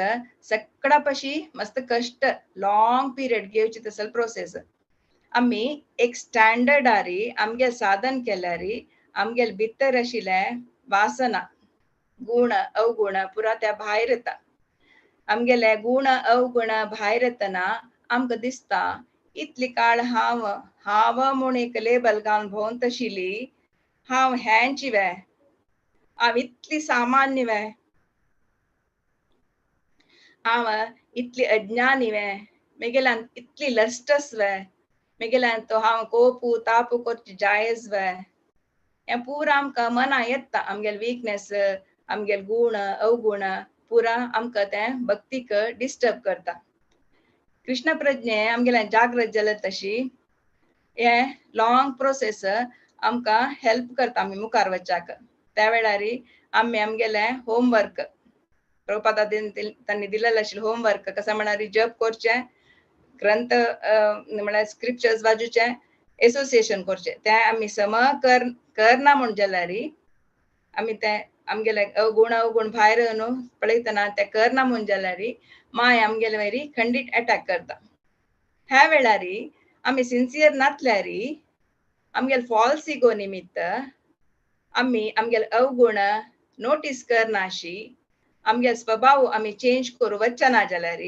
सगळ्या पशी मस्त कष्ट लॉंग पिरियड घेवची तसल प्रोसेस. आमी एक स्टँडर्डारी आमगेल साधन केल्यार आमगेल भितर आशिल्लें वासना गुण अवगुण पुरा त्या भायर येता. आमगेले गुण अवगुण भायर येतना आमकां दिसता इतली काळ हांव हांव म्हूण एक लेबल घालून भोंवत आशिल्ली, हांव हेंची वे, हांव इतली सामान्य वे, हांव इतली अज्ञानी वे, मेगेल्यान इतली लस्टस वे, मेगेल्यान तो हांव कोपू तापू करची जायज वे. हें पुरा आमकां मना येता. आमगेले विकनेस, आमगेले गुण अवगुण पुरा आमकां तें भक्तीक डिस्टर्ब करता. कृष्ण प्रज्ञे आमगेले जागृत जाले तशी हें लॉंग प्रोसेस आमकां हेल्प करता आमी मुखार वच्याक. त्या वेळार आमी आमगेले होमवर्क प्रभुपादान तांणी दिलेलें आशिल्लें होमवर्क कसो म्हळ्यार जप करचें, ग्रंथ म्हळ्यार स्क्रिप्चर्स वाचूचें, एसोसिएशन करचें. तें आमी सम करना म्हूण जाल्यार आमी तें आमगेले अवगुण अवगुण भायर न्हू पळयतना तें करना म्हूण जाल्यार माय आमगेले वयर खंडीत एटॅक करता. ह्या वेळार आमी सिन्सियर नासल्यार आमगेले फॉल्स इगो निमित्त आमी आमगेले अवगुण नोटीस करनाशी, आमगेले स्वभाव आमी चेंज करूं वचना जाल्यार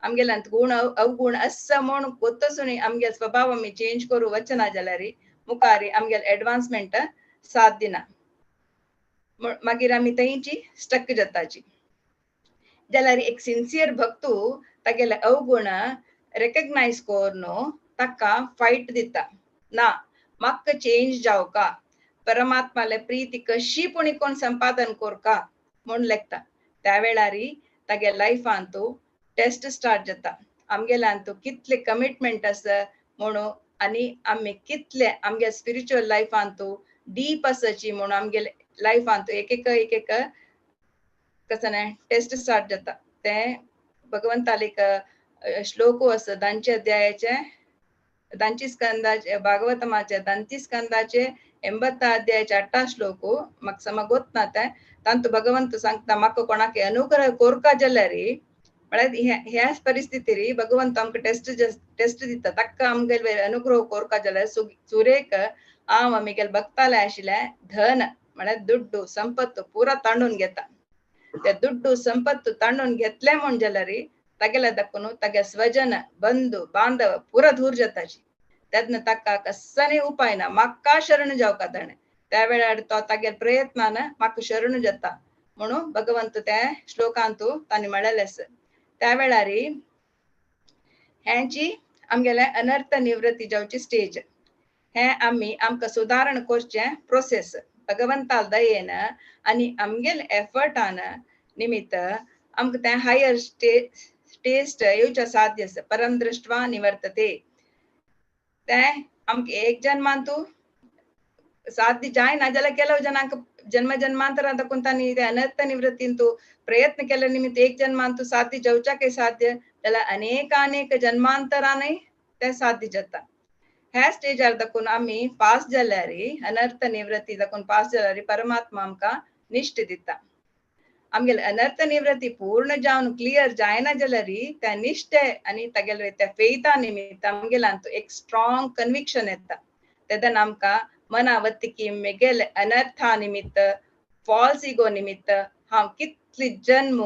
आमगेल्यांत गुण अवगुण आसा म्हूण गोतसून आमगेले स्वभाव आमी चेंज करूं वचना जाल्यार मुखार आमगेले एडवान्समेंट साथ दिना. मागीर आमी थंयची स्टक जाताची. जाल्यार एक सिन्सियर भक्तू तागेले अवगुण रेकग्नायज करून ताका फायट दिता, ना म्हाका चेंज जावका, परमात्माले प्रीती कशी पूण कोण संपादन करका म्हूण लेखता. त्या वेळार तागे लायफांतू टेस्ट स्टार्ट जाता. आमगेल्यांतू कितले कमिटमेंट आसा म्हणून आनी आमी कितले आमगे स्पिरिच्युअल लायफांतू डीप आसाची म्हणून आमगेले लायफांतू एक एक एक एक कसं न्हय टेस्ट स्टार्ट जाता. तें भगवंताले एक श्लोक आसा दांचे अध्यायाचे दांची स्कंदाचे भागवतमाचे दांती स्कंदाचे 80 अध्यायाचे 8 श्लोक म्हाका सम गोतना ते तांतू भगवंत सांगता म्हाका कोणाक अनुग्रह कोरका जाल्यार म्हळ्यार ह्याच परिस्थितीरी भगवंत आमकां टेस्ट टेस्ट दिता ताका आमगेले अनुग्रह कोरका जाल्यार सुरेक हांव आमगेले भक्ताले आशिल्ले धन म्हळ्यार दुड्डू संपत्तू पुरा तांडून घेता. ते दुड्डू संपत्तू तांडून घेतले म्हूण जाल्यार तागेले दाखोवन तागे स्वजन बंधू बांधव पुरा दूर जाताची. तेन्ना ताका कसनी उपाय ना म्हाका शरण जावका ताणें त्या वेळार तो तागेले प्रयत्नान म्हाका शरण जाता म्हणून भगवंत त्या श्लोकांतू तांणी म्हणलेलें आसा. त्या वेळार हेंची आमगेले अनर्थ निवृत्ती जावची स्टेज हे आमी आमकां सुदारण करचें प्रोसेस भगवंताल दयेन आनी आमगेले एफर्टान निमित्त आमकां तें हायर टेस्ट येवचें साध्य आसा. परम दृश्टवा निवर्तते तें आमकां एक जन्मांतू साध्य जायना जाल्यार केलो जनांक जन्म जन्मांतरां दाखोवन तांणी ते अनर्थ निवृत्तींतू प्रयत्न केले निमित्त एक जन्मांतू साध्य जावच्याकय साध्य जाल्यार अनेकानेक जन्मांतरानय तें साध्य जाता. ह्या स्टेजार दाखोवन आमी पास जाल्यार अनर्थ निवृत्ती दाखोवन पास जाल्यार परमात्मा आमकां निश्ठ दिता. आमगेले अनर्थ निवृत्ती पूर्ण जावन क्लियर जायना जाल्यार त्या निश्ठे आनी तागेले त्या फेथा निमित्त आमगेल्यांत एक स्ट्रॉंग कन्विक्शन येता. तेन्ना आमकां मना वत्ती की मेगेले अनर्था निमित्त फॉल्स इगो निमित्त हांव कितली जन्म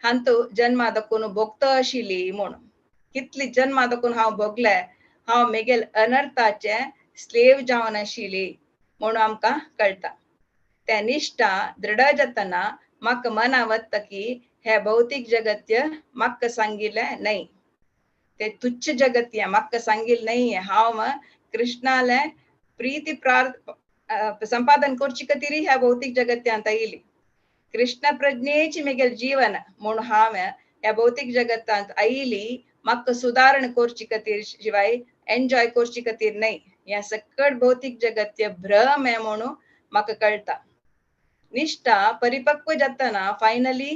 हांतू जन्मा दाखोवन भोगता आशिल्ली म्हूण कितली जन्मा दाखोवन हांव भोगले हांव मेगेल अनर्थाचे स्लेव जावन आशिल्ली म्हणून आमकां कळटा. त्या निश्ठा दृढ जातना म्हाका मना वता की हे भौतीक जगत्य म्हाका सांगिल्लें न्हय ते तुच्छ जगत्य म्हाका सांगिल्लें न्हय. हांव कृष्णाले प्रीती संपादन करचे खातीर ह्या भौतीक जगत्यांत आयली. कृष्ण प्रज्ञेची मेगेल जीवन म्हूण हांव ह्या भौतीक जगतांत आयली म्हाका सुदारण करचे खातीर शिवाय एन्जॉय करचे खातीर न्हय. ह्या सकट भौतीक जगत्य भ्रम हें म्हणून म्हाका कळटा. निश्ठा परिपक्व जातना फायनली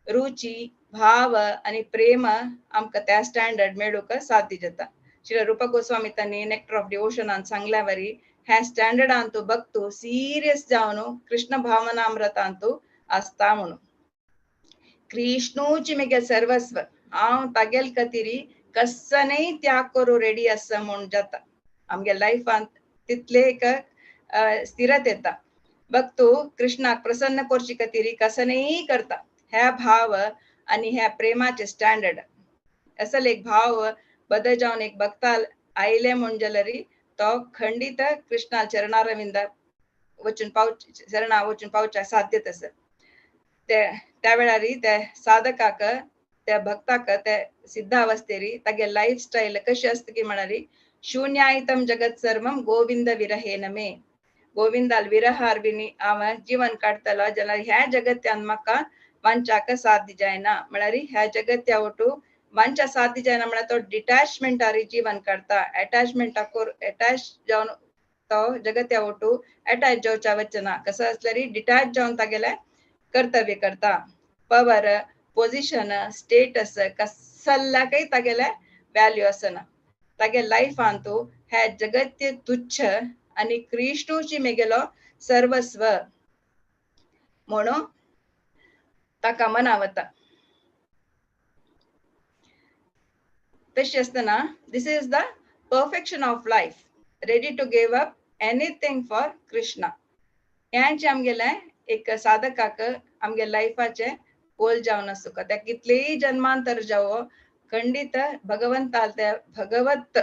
रुची भाव आनी प्रेम आमकां त्या स्टँडर्ड मेळूंक साध्य जाता. श्री रूप गोस्वामी तांणी नेक्टर ऑफ डिवोशनान सांगल्या वरी ह्या स्टँडर्डांतू भक्तू सिरियस जावन कृष्ण भावनामृतांतू आसता म्हणून. कृष्णूची मेगेल सर्वस्व हांव तागेल खातीर कसनय त्याग करूं रेडी आसा म्हूण जाता. आमगे लायफांत तितले एक स्थिरत येता. भक्तू कृष्णाक प्रसन्न करचे खातीर कसनय करता. ह्या भाव आनी ह्या प्रेमाचे स्टँडर्ड असल एक भाव बदल जावन एक भक्ता आयले म्हूण जाल्यार तो खंडीत कृष्णा चरणारविंद वचून पावच चरणा वचून पावच्या साध्यत आसा. ते त्या वेळार त्या साधकाक त्या भक्ताक त्या सिद्धावस्थेरी तागे लायफ स्टायल कशी आसता की म्हळ्यार शून्यायतम जगत सर्वम गोविंद विरहेन मे गोविंदाल विरहार हांव जीवन काडटलो जाल्यार ह्या जगत्यान म्हाका वांच्याक साध्य जायना. म्हळ्यार ह्या जगत्या वटू वांच्या साध्य जायना म्हळ्यार तो डिटॅचमेंटारी जीवन काडटा. एटॅचमेंटाक एटॅच जावन तो जगत्या वटू एटॅच जावच्या वचना कसो आसल्यार डिटॅच जावन तागेलें कर्तव्य करता. पवर पोजिशन स्टेटस कसल्याकय तागेलें व्हॅल्यू आसना. तागे लायफांतू हे जगत्य तुच्छ आनी कृष्णूची मेगेलो सर्वस्व म्हणून ताका मना वता. तशें आसतना this is the perfection of life ready to give up anything for Krishna. हेंच आमगेलें एक साधकाक आमगे लायफाचें गोल जावन आसूं त्या कितलेय जन्मांतर जावो खंडीत भगवंताल ते भगवत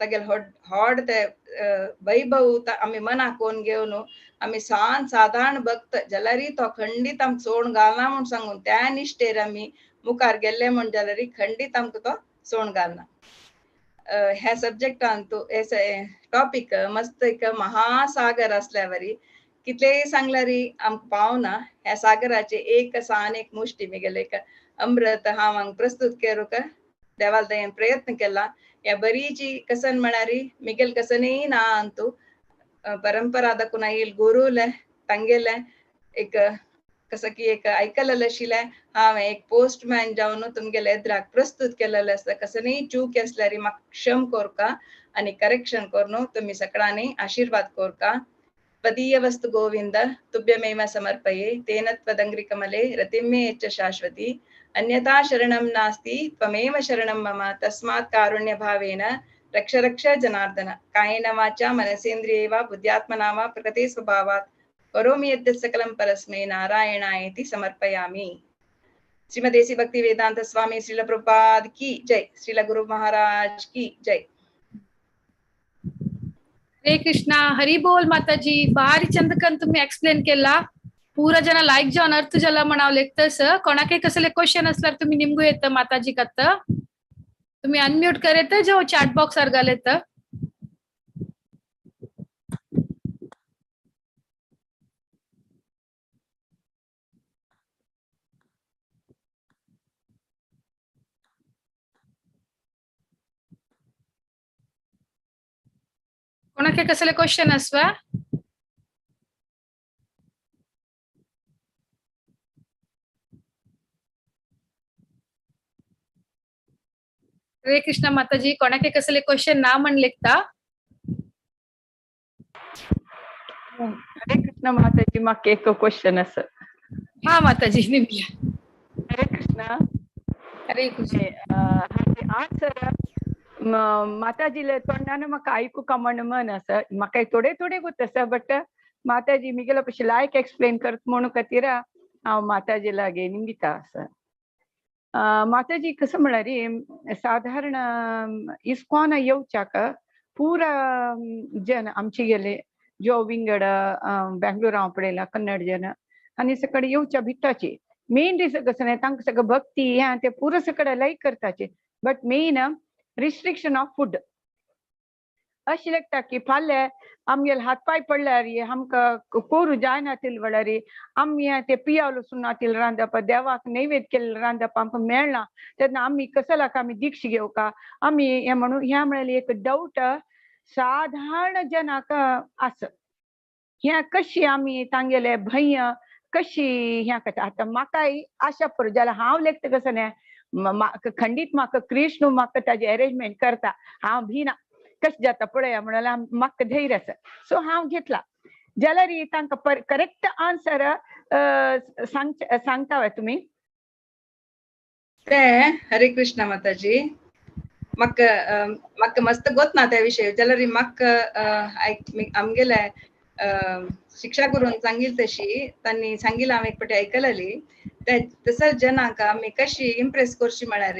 तागेले होड ते वैभव आमी मनाक कोन घेवन आमी सान सादारण भक्त जाल्यारय तो खंडीत आमकां सोण घालना म्हूण सांगून त्या निश्ठेर आमी मुखार गेल्ले म्हूण जाल्यार खंडीत आमकां तो सोण घालना. ह्या सब्जेक्टान हे टॉपीक मस्त एक महासागर आसल्या वरी कितलेय सांगल्यार आमकां पावना. ह्या सागराचे एक सान एक मुश्टी मेगेले एक अमृत हांव हांगा प्रस्तुत करूंक देवाल दयेन प्रयत्न केला. ह्या बरीची कसन म्हळ्यार मिगेल कसनय ना अंतू परंपरा दाखोवन आयल गुरूले तांगेले एक कसं की एक आयकलेलें आशिल्लें हांवें एक पोस्टमॅन जावन तुमगेले एद्राक प्रस्तुत केलेलें आसा. कसनय चूक आसल्यार म्हाका क्षम कोरका आणि करेक्शन करून तुम्ही सगळ्यांनी आशीर्वाद कोरका. त्वदीय वस्तु गोविंद तुभ्यमेव समर्पये तेन त्वदंग्रिकमले रतिं मे यच्च शाश्वती. अन्यथा शरणं नास्ति त्वमेव शरणं मम तस्मात् कारुण्य भावेन रक्ष रक्ष जनार्दन. कायेन वाचा मनसेन्द्रिये वा बुद्ध्यात्मना वा प्रकृते स्वभावात् करोमि यद्यत् सकलं परस्मै नारायणायेति समर्पयामि. श्रीमदेसी भक्ति वेदांत स्वामी श्रील प्रभुपाद की जय. श्रील गुरु महाराज की जय.
हरे कृष्णा. हरी बोल माताजी. भारी चंदकन तुम्ही एक्सप्लेन केला. पूरा जन लाईक जावन अर्थ जाला म्हणाव लेखतस. कोणाके कसले क्वेश्चन असल्यार तुम्ही निमगू येत माताजी कत तुम्ही अनम्यूट करेत जो चॅट बॉक्स घालेत. कोणाके कसले क्वेश्चन असवा? हरे कृष्ण माताजी. कोणाके कसले क्वेश्चन ना म्हण लेखता?
हरे कृष्ण माताजी, म्हाका एक क्वेश्चन आसा.
हा माताजी निमया.
हरे कृष्ण.
हरे कृष्ण.
आन्सर माताजीले तोंडान म्हाका आयकूंक म्हण मन आसा. म्हाका थोडे थोडे गोत आसा बट माताजी मिगेलो पशी लायक एक्सप्लेन करत म्हणून खातीर हांव माताजी लागीं निमगिता आसा. माताजी कसं म्हळ्यार साधारण इस्कॉन येवच्याक पुरा जन आमचे गेले जो विंगड बेंगलोर हांव पळयला कन्नड जन आनी सगळे येवच्या भिताचे मेन रिजन कसं न्ही तांकां सगळं भक्ती हें ते पुरो सगळें लायक करताचे but main restriction of food. अशें लागता की फाल्यां आमगेले हात पांय पडल्यार आमकां कोरू जायना म्हळ्यार आमी ते पियावलो सुनातील रांदप देवाक नैवेद्य केल्लें रांदप आमकां मेळना तेन्ना आमी कसलाक आमी दीक्ष घेवका आमी हें म्हणून हें म्हळ्यार एक डावट साधारण जनाक आसा. हें कशी आमी तांगेले भंय कशी हें करता. आतां म्हाकाय आशा पुरो जाल्यार हांव लेखता कसं न्ही खंडीत म्हाका कृष्ण म्हाका ताजें अरेंजमेंट करता हांव भिना कशें जाता पळया म्हणल्यार म्हाका धैर्य आसा सो हांव घेतला जाल्यार तांकां करेक्ट आन्सर सांगता वे तुमी?
ते हरे कृष्ण माताजी. म्हाका म्हाका मस्त गोत ना त्या विशय जाल्यार म्हाका आमगेले शिक्षा गुरून सांगील तशी तांणी सांगिल्लें हांव एक फावटी आयकलेली. तसोच जनांक आमी कशी इम्प्रेस करची म्हळ्यार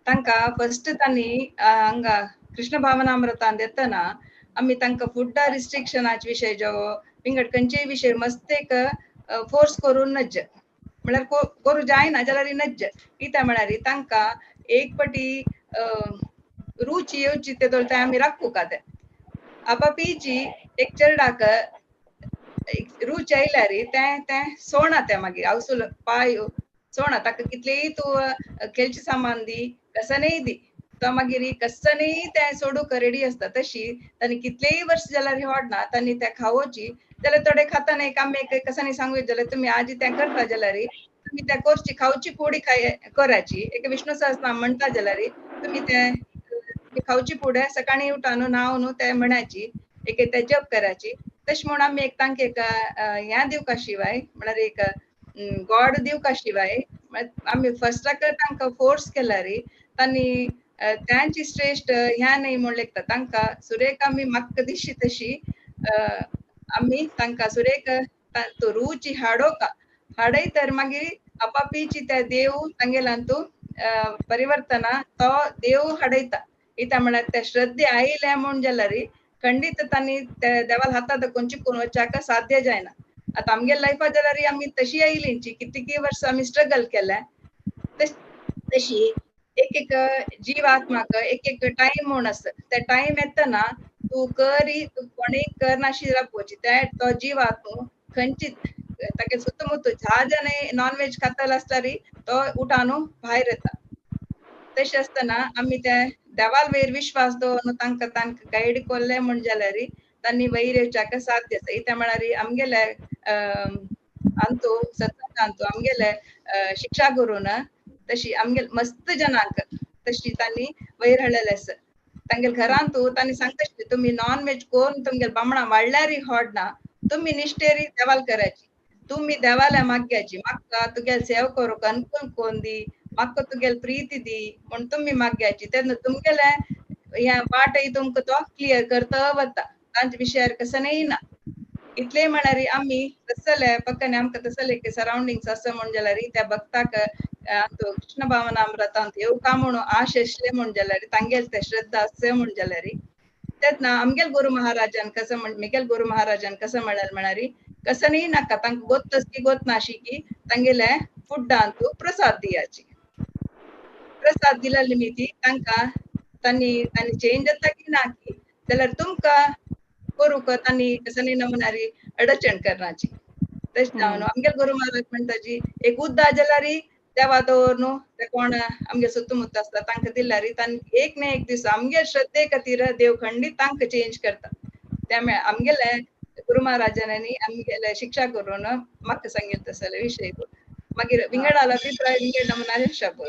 तांकां फर्स्ट तांणी हांगा कृष्ण भावनामृतान येतना आमी तांकां फुडा रिस्ट्रिक्शनाचे विशय जो विंगड खंयचेय विशय मस्त एक फोर्स करून नज्ज म्हळ्यार करूं जायना जाल्यार नज्ज कित्याक म्हळ्यार तांकां एक पटी रुची येवची ते दवरता आमी राखूंक ते आपापीची एक चेरडाक रूच आयल्यार तें तें सोणा तें मागीर आवसूल पांय सोणा ताका कितलेंय तूं खेळचें सामान दी कसनय दी तो मागीर कसनय तें सोडूंक रेडी आसता. तशी तांणी कितलेय वर्स जाल्यार वाडना तांणी तें खावोची जाल्यार थोडे खाता एक आमी एक कसानी सांगू जाल्यार तुमी आज तें करता जाल्यार तुमी तें करची खावची पुडी कराची एक विष्णु सहस्रनाम म्हणटा जाल्यार तुमी तें खावची पुडे सकाळीं उठान न्हांवन तें म्हणाची एक तें जप कराची. तशें म्हूण आमी एक तांकां एक हें दिवका शिवाय म्हळ्यार एक गॉड दिवका शिवाय आमी फर्स्टाक तांकां फोर्स केल्यार तांणी त्यांची श्रेश्ठ ह्या न्हय म्हूण लेखता तांकां सुरेख आमी म्हाका दिशी तशी आमी तांकां सुरेख तो रुची हाडोवका हाडय तर मागीर आपापीची त्या देव तांगेल्यान तूं परिवर्तना तो देव हाडयता. कित्याक म्हळ्यार ते श्रद्धे आयले म्हूण जाल्यार खंडीत तांणी देवाल हाता दाखोवन चिकून वच्याक साध्य जायना. आतां आमगे लायफा जाल्यार आमी तशी आयलींची कितकी वर्सां आमी स्ट्रगल केलें तशी एक एक जीवात्माक एक एक टायम म्हूण आसता ते टायम येतना तूं करी तूं कोणेय करनाशी राबोवची ते तो जीवात्मा खंयची ताका सुतमुतू धा जाणां नॉन वेज खातलो आसल्यार तो उठान भायर येता. तशें आसतना आमी ते देवाल वयर विश्वास दवरून तांकां तांकां गायड कोल्ले म्हूण जाल्यार तांणी वयर येवच्याक साध्य आसा. कित्याक म्हळ्यार आमगेले अंतू सत्संगांतू आमगेले शिक्षा गुरून तशी आमगेले मस्त जनांक तशी तांणी वयर हाडलेले आसा. तांगेल घरांतू तांणी सांगता तुमी नॉन व्हेज कोण तुमगेल बामणा वाडल्यारी होडना, तुमी निष्ठेरी देवाल करायची, तुमी देवाल्या माग्याची, म्हाका तुगेल सेव करूंक अनुकूल कोण दी, म्हाका तुगेल प्रीती दी म्हण तुमी माग्याची. तेन्ना तुमगेले ह्या वाटय तुमकां तो क्लियर करता वता, तांच्या विशयार कसं ना. इतले म्हळ्यार आमी तसले पक्कने आमकां तसले सरावंडिंग्स आसा म्हण जाल्यार त्या भक्ताक कृष्ण भावनामृतांत येवका म्हणून आश आसले म्हण जाल्यार तांगेल ते श्रद्धा आसले म्हण जाल्यार तेन्ना आमगेल गुरु महाराजान कसं म्हण मिगेल गुरु महाराजान कसं म्हळ्यार म्हळ्यार कसं न्ही नाका तांकां गोत की गोत नाशी की तांगेले फुड्डांतू प्रसाद दियाची. प्रसाद दिल्या निमित्ती तांकां तांणी तांणी चेंज जाता की ना की जाल्यार तुमकां करूंक तांणी कसं न्ही नमुनारी अडचण करनाची. तशें जावन आमगेल गुरु महाराज म्हणटाची एक उद्दा जाल्यार देवा दवर न्हू ते कोण आमगे सुत्तमुत्त आसता तांकां दिल्यार तांकां एक ना एक दीस आमगे श्रद्धे खातीर देव खंडीत तांकां चेंज करता. त्यामुळे आमगेले गुरु महाराजांनी आमगेले शिक्षा करून म्हाका सांगितलं तसले विशय. मागीर विंगड आला अभिप्राय विंगड नमुनारे शब्द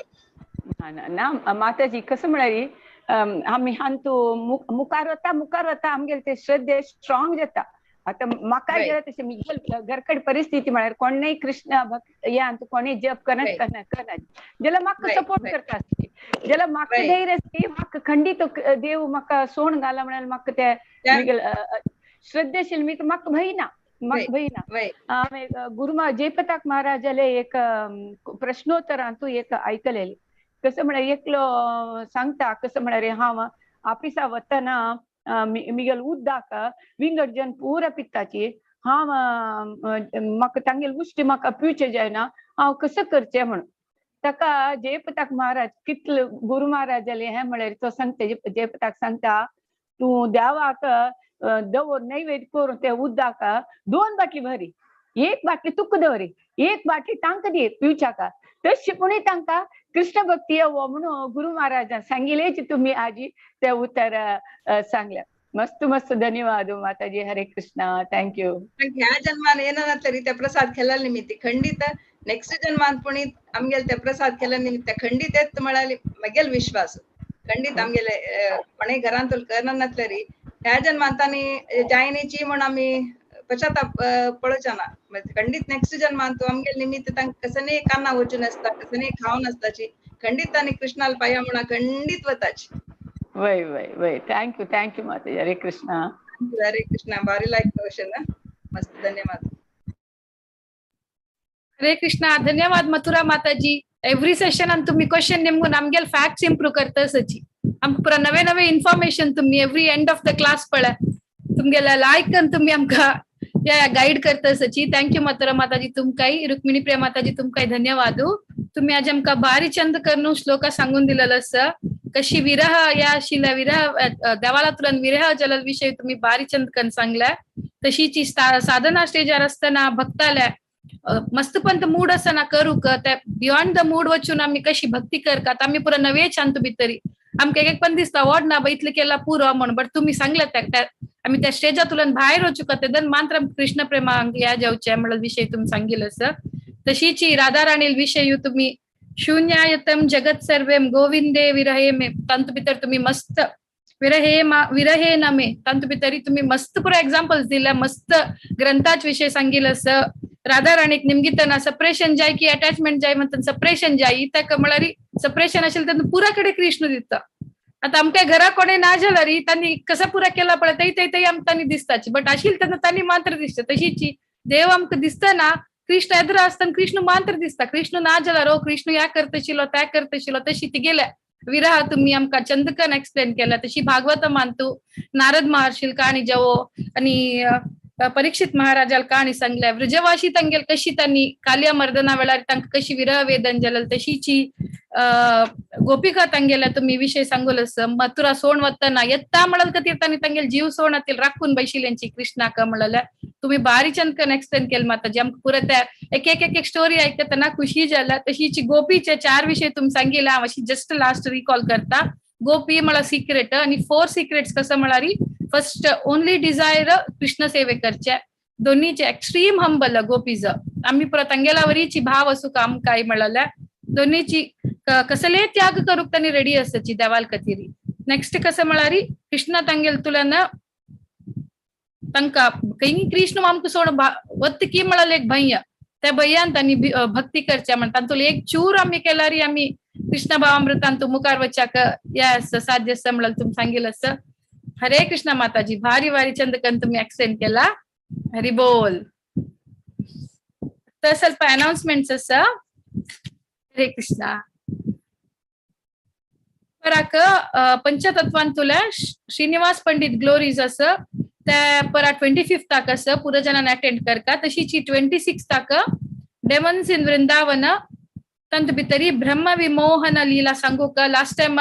ना माताजी कसं म्हळ्यार आमी हांतू मुखार वता मुखार वता आमगेले ते श्रद्धे स्ट्रॉंग जाता. आतां म्हाका जाल्यार तशें मिगेल घरकड परिस्थिती म्हळ्यार कोणूय कृष्ण भक्त या कोणूय जप करना करना जाल्यार म्हाका सपोर्ट करता आसली, जाल्यार म्हाका धैर्य आसली, म्हाका खंडीत देव म्हाका सोण घाला म्हळ्यार म्हाका ते मिगेल श्रद्धेशील मी म्हाका भंय ना, म्हाका भंय ना. हांवें गुरु जयपताक महाराजाले एक प्रश्नोत्तरांतू एक आयकलेलें. कसं म्हळ्यार एकलो सांगता कसं म्हळ्यार हांव ऑफिसा वतना मिगेल उद्दाक विंगड जन पुरा पित्ताची, हांव म्हाका तांगेल उश्टी म्हाका पिवचें जायना, हांव कसं करचें म्हणून. ताका जयपताक महाराज कितले गुरु महाराजाले हें म्हळ्यार तो सांगता जयपताक सांगता तूं देवाक दवर नैवेद्य करून ते उद्दाक 2 बाटली भरी, एक बाटली तुका दवरी, एक बाटली तांकां दी पिवच्याका, तशी पुणी तांकां कृष्ण भक्ती येवो म्हणून गुरु महाराजान सांगिलेच तुम्ही आजी ते उत्तर सांगल्या. मस्त मस्त धन्यवाद माताजी. हरे कृष्णा. Thank you.
ह्या जन्मान येना तरी त्या प्रसाद केल्या निमित्त खंडित नेक्स्ट जन्मान पुणी आमगेल त्या प्रसाद केल्या निमित्त खंडित येत म्हळ्यार मगेल विश्वास खंडित आमगेले कोणेय घरांतूल करना तरी ह्या जन्मान तांणी जायनीची म्हण आमी पश्चाताप पळोवचे ना. खंडीत नेक्स्ट जन्मान तूं आमगेल निमित्त तांकां कसं काना वचून आसता कसं खावन आसताची खंडीत तांणी कृष्णाल पाया म्हणा खंडीत वताची.
वय वय वय. Thank you thank you माताजी. हरे कृष्णा.
हरे कृष्णा. भारी लायक क्वेश्चन. मस्त धन्यवाद.
हरे कृष्णा. धन्यवाद मथुरा माताजी. एव्हरी सेशन आणि तुम्ही क्वेश्चन निमगून आमगेल फॅक्ट्स इम्प्रूव्ह करतसची, आमकां पुरा नवे नवे इन्फॉर्मेशन तुम्ही every end of the class पळय तुमगेल्या लायक तुम्ही आमकां या गाईड करतसची. Thank you Mathura माताजी तुमकांय, रुक्मिणी प्रिया माताजी तुमकांय धन्यवाद. तुम्ही आज आमकां भारी चंद करून श्लोका सांगून दिलेलो आसा कशी विरह या शिला विरह देवाला तुरंत विरह जलल विषय तुम्ही भारी चंद करून सांगल्या. तशीची साधना स्टेजार असताना भक्ताल्या मस्त पण मूड असताना करूक त्या बियॉन्ड the mood वचून आम्ही कशी भक्ती करतात आम्ही पुरा नवे शांत भितरी आमकां एक एक पण दिसता वॉड ना इतलें केला पुरो म्हणून, बट तुम्ही सांगल्या त्या आम्ही त्या स्टेजातून भायर वचूक तेदन मात्र कृष्ण प्रेमांक या जावचे म्हणून विषय तुम्ही सांगितलं असं. तशीची राधा राणील विषय तुम्ही शून्यायतम जगत सर्वेम गोविंदे विरहे मे तांतू भितर तुम्ही मस्त विरहे विरहे नमे तांतू भितरी तुम्ही मस्त पुरा एक्झाम्पल्स दिल्या, मस्त ग्रंथाच विषय सांगितलं असं. राधा राणीक निमगितना सपरेशन जाय की अटॅचमेंट जाय म्हणतात सपरेशन जाय इत्याक म्हळ्यार सपरेशन असेल तर पुराकडे कृष्ण दिता. आता आमकां घरा कोणी ना जाल्यार तांणी कसं पुरा केला पळय तरी तरी आमकां तांणी दिसताची, बट आशिल्ले तेन्ना तांणी मात्र दिसता. तशीची देव आमकां दिसतना कृष्ण एदरा आसतना कृष्ण मात्र दिसता, कृष्ण ना जाल्यार ओ कृष्ण ह्या करतशिलो त्या करतशिलो. तशी तिगेल्या विरह तुम्ही आमकां चंदकन एक्सप्लेन केला. तशी भागवत मानतू नारद महर्षील काणी जवो आणि परीक्षित महाराजाल काणी सांगल्या, वृजवाशी तांगेल कशी तांणी कालिया मर्दना वेळार तांकां कशी विरह वेदन जालें. तशीची गोपिका तांगेल्या तुम्ही विषय सांगूल. मथुरा सोण वतना येता म्हळ्यार खातीर तांणी तांगेल जीव सोणातील राखून बैशिल्यांची कृष्णाक म्हळ्यार तुम्ही बारी चंदकन एक्सप्लेन केलं माताजी. आमकां पुरा त्या एक एक एक स्टोरी ऐकतना खुशी जाला. तशीची गोपीचे 4 विषय तुम्ही सांगितले हांव अशी जस्ट लास्ट रिकॉल करता. गोपी म्हळ्यार सिक्रेट आणि 4 सिक्रेट्स कसं म्हळ्यार फर्स्ट ओनली डिझायर कृष्ण सेवे करचे, दोन्हीचे एक्स्ट्रीम हंबल गोपीज आम्ही परत तांगेल्यावरीची भाव असू काम काय म्हळ्यार दोन्हीची कसले त्याग करूक तांणी रेडी आसाची देवाल खातीर. नेक्स्ट कसं म्हळ्यार कृष्णा तांगेल तुलन तांकां खंय कृष्ण आमकां सोड वत्त की म्हळ्यार एक भंय, त्या भंयान तांणी भक्ती करच्या म्हण तांतूल एक चूर आमी केल्यार आमी कृष्ण भावामृतांतू मुखार वच्याक या आसा साध्य आसा म्हळ्यार तुमी सांगिल आसा. हरे कृष्ण माताजी, भारी भारी चंद करून तुम्ही एक्सप्लेन केला. हरी बोल. तर ಸ್ವಲ್ಪ अनाउन्समेंट्स आसा. हरे कृष्णा. पराक पंचतत्वांतुल्या श्रीनिवास पंडित ग्लोरीज आसा त्या परा 25 आसा, पुरा जणांनी अटेंड करका. तशीच 26 डेमन्स इन वृंदावन तांतू भितरी ब्रह्म विमोहन लीला सांगूक लास्ट टायम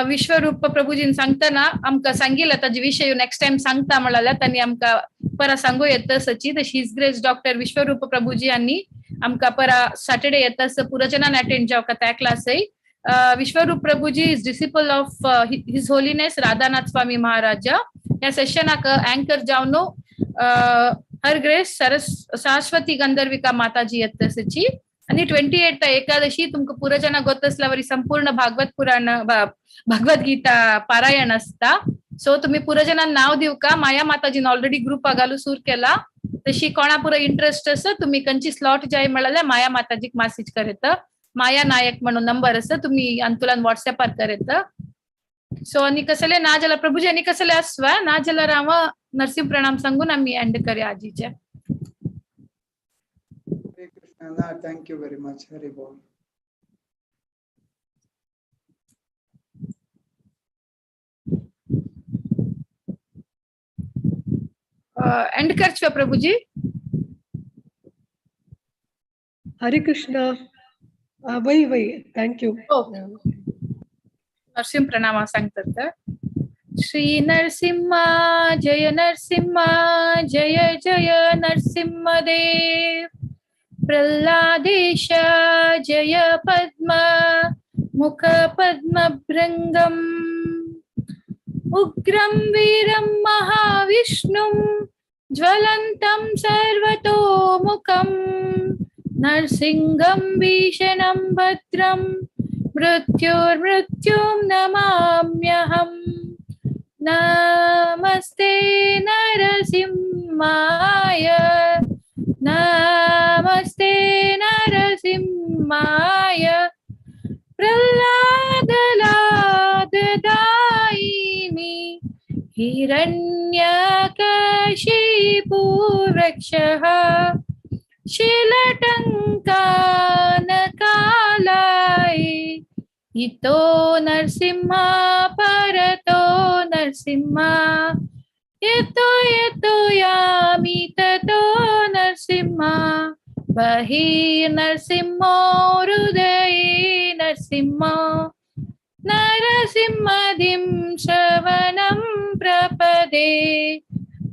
विश्वरूप प्रभुजीन सांगतना आमकां सांगिल्लें ताजे विशय नेक्स्ट टायम सांगता म्हळ्यार तांणी आमकां परा सांगू येता सची. तशी his grace doctor Vishwarup Prabhuji हांणी आमकां परा सॅटर्डे येता पुरा जणांनी अटेंड जावका त्या क्लासय. Vishwarup Prabhuji is disciple of his holiness Radhanath Swami Maharaj. ह्या सेशनाक अँकर जावन हर ग्रेस सरस्वती गंधर्विका माताजी येता सची. आणि 28 एकादशी तुमकां पुरा जणां गोत असल्यावर संपूर्ण भागवत पुराण भगवद्गीता पारायण असता. सो तुम्ही पुरा जणां नाव दिवका. माया माताजीन ऑलरेडी ग्रुप घालू सुर केला. तशी कोणा पुरा इंटरेस्ट आसा तुम्ही कंची स्लॉट जाय म्हळ्यार माया माताजीक मेसेज करत. माया नायक म्हणून नंबर आसा, तुम्ही अंतुलान व्हॉट्सएपार करत. सो आनी कसले ना जाल्यार प्रभुजी आनी कसले आसवा ना जाल्यार हांव नरसिंह प्रणाम सांगून आमी एंड करया आजीचे.
Hare Krishna, thank you very much. Hari Bol.
And करचो प्रभुजी.
Hare Krishna. वही वही, thank you.
Narasimha प्रणाम सांगतात. श्री नरसिंहा जय नरसिंहा जय जय नरसिंहदेव, प्रल्हादेश जय पद्म मुख पद्मभृंगम, उग्रं वीरं महाविष्णुं ज्वलन्तं सर्वतोमुखं, नरसिंहं भीषणं भद्रं मृत्युर्मृत्युं नमाम्यहम्. नमस्ते नरसिंहाय, नमस्ते नरसिंहाय, प्रह्लादलाददायिनि हिरण्यकशिपुवृक्षः, शिलटङ्कानकालाय, इतो नरसिंह परतो नरसिंह, यतो यतो यामि ततो नरसिंह, बहिर्नरसिंहो हृदये नरसिंह, नरसिंहदिं श्रवणं प्रपदे,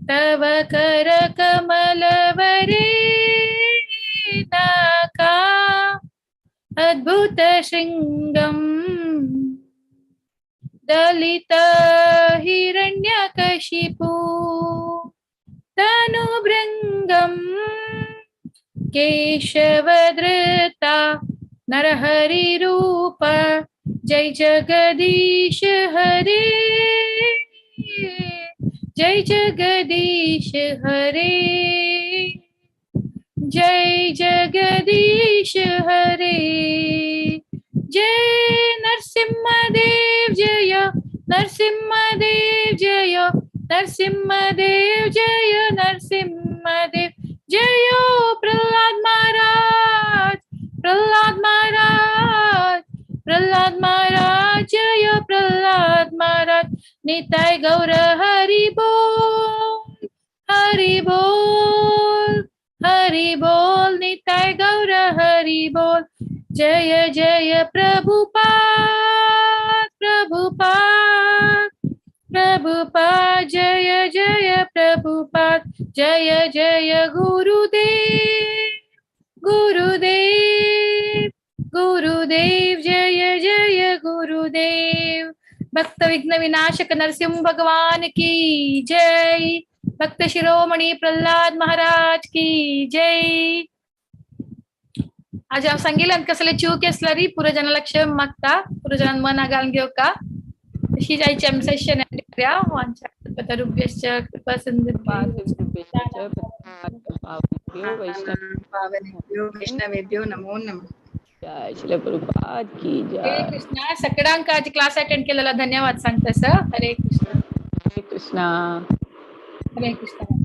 तव करकमलवरे नाका अद्भुत शृंगं, दलित हिरण्यकशिपु तनुभृंगं, केशवधृता नरहरिरूप, जय जगदीश हरे, जय जगदीश हरे, जय जगदीश हरे, जय नरसिंहदेव जय नरसिंहदेव जय नरसिंहदेव जय नरसिंहदेव जय प्रहलाद महाराज, प्रहलाद महाराज, प्रहलाद महाराज जय प्रहलाद महाराज. निताय गौर हरि बोल, हरि बोल, हरि बोल, निताय गौर हरि बोल. जय जय प्रभुपाद, प्रभुपाद, प्रभुपाद, जय जय प्रभुपाद, जय जय गुरुदेव, गुरुदेव, गुरुदेव, जय जय गुरुदेव. भक्त विघ्न विनाशक नरसिंह भगवान की जय. भक्त शिरोमणी प्रल्हाद महाराज की जय. आज हांव सांगिल्ल्यान कसले चूक आसल्यार पुरा जणां लक्ष मागता, पुरा जणां मना घालून घेवका. तशी जायची आमी सेशन एंड करूया. वाञ्छाकल्पतरुभ्यश्च कृपा सिन्धुभ्यश्च
वैष्णव
पावनेभ्यो वैष्णवेभ्यो नमो नमः.
जय श्री प्रभुपाद की
हरे
जय.
कृष्णा. सगळ्यांक आज क्लास अटेंड केलेला धन्यवाद सांगता सर. हरे कृष्णा.
हरे कृष्णा.
हरे कृष्णा.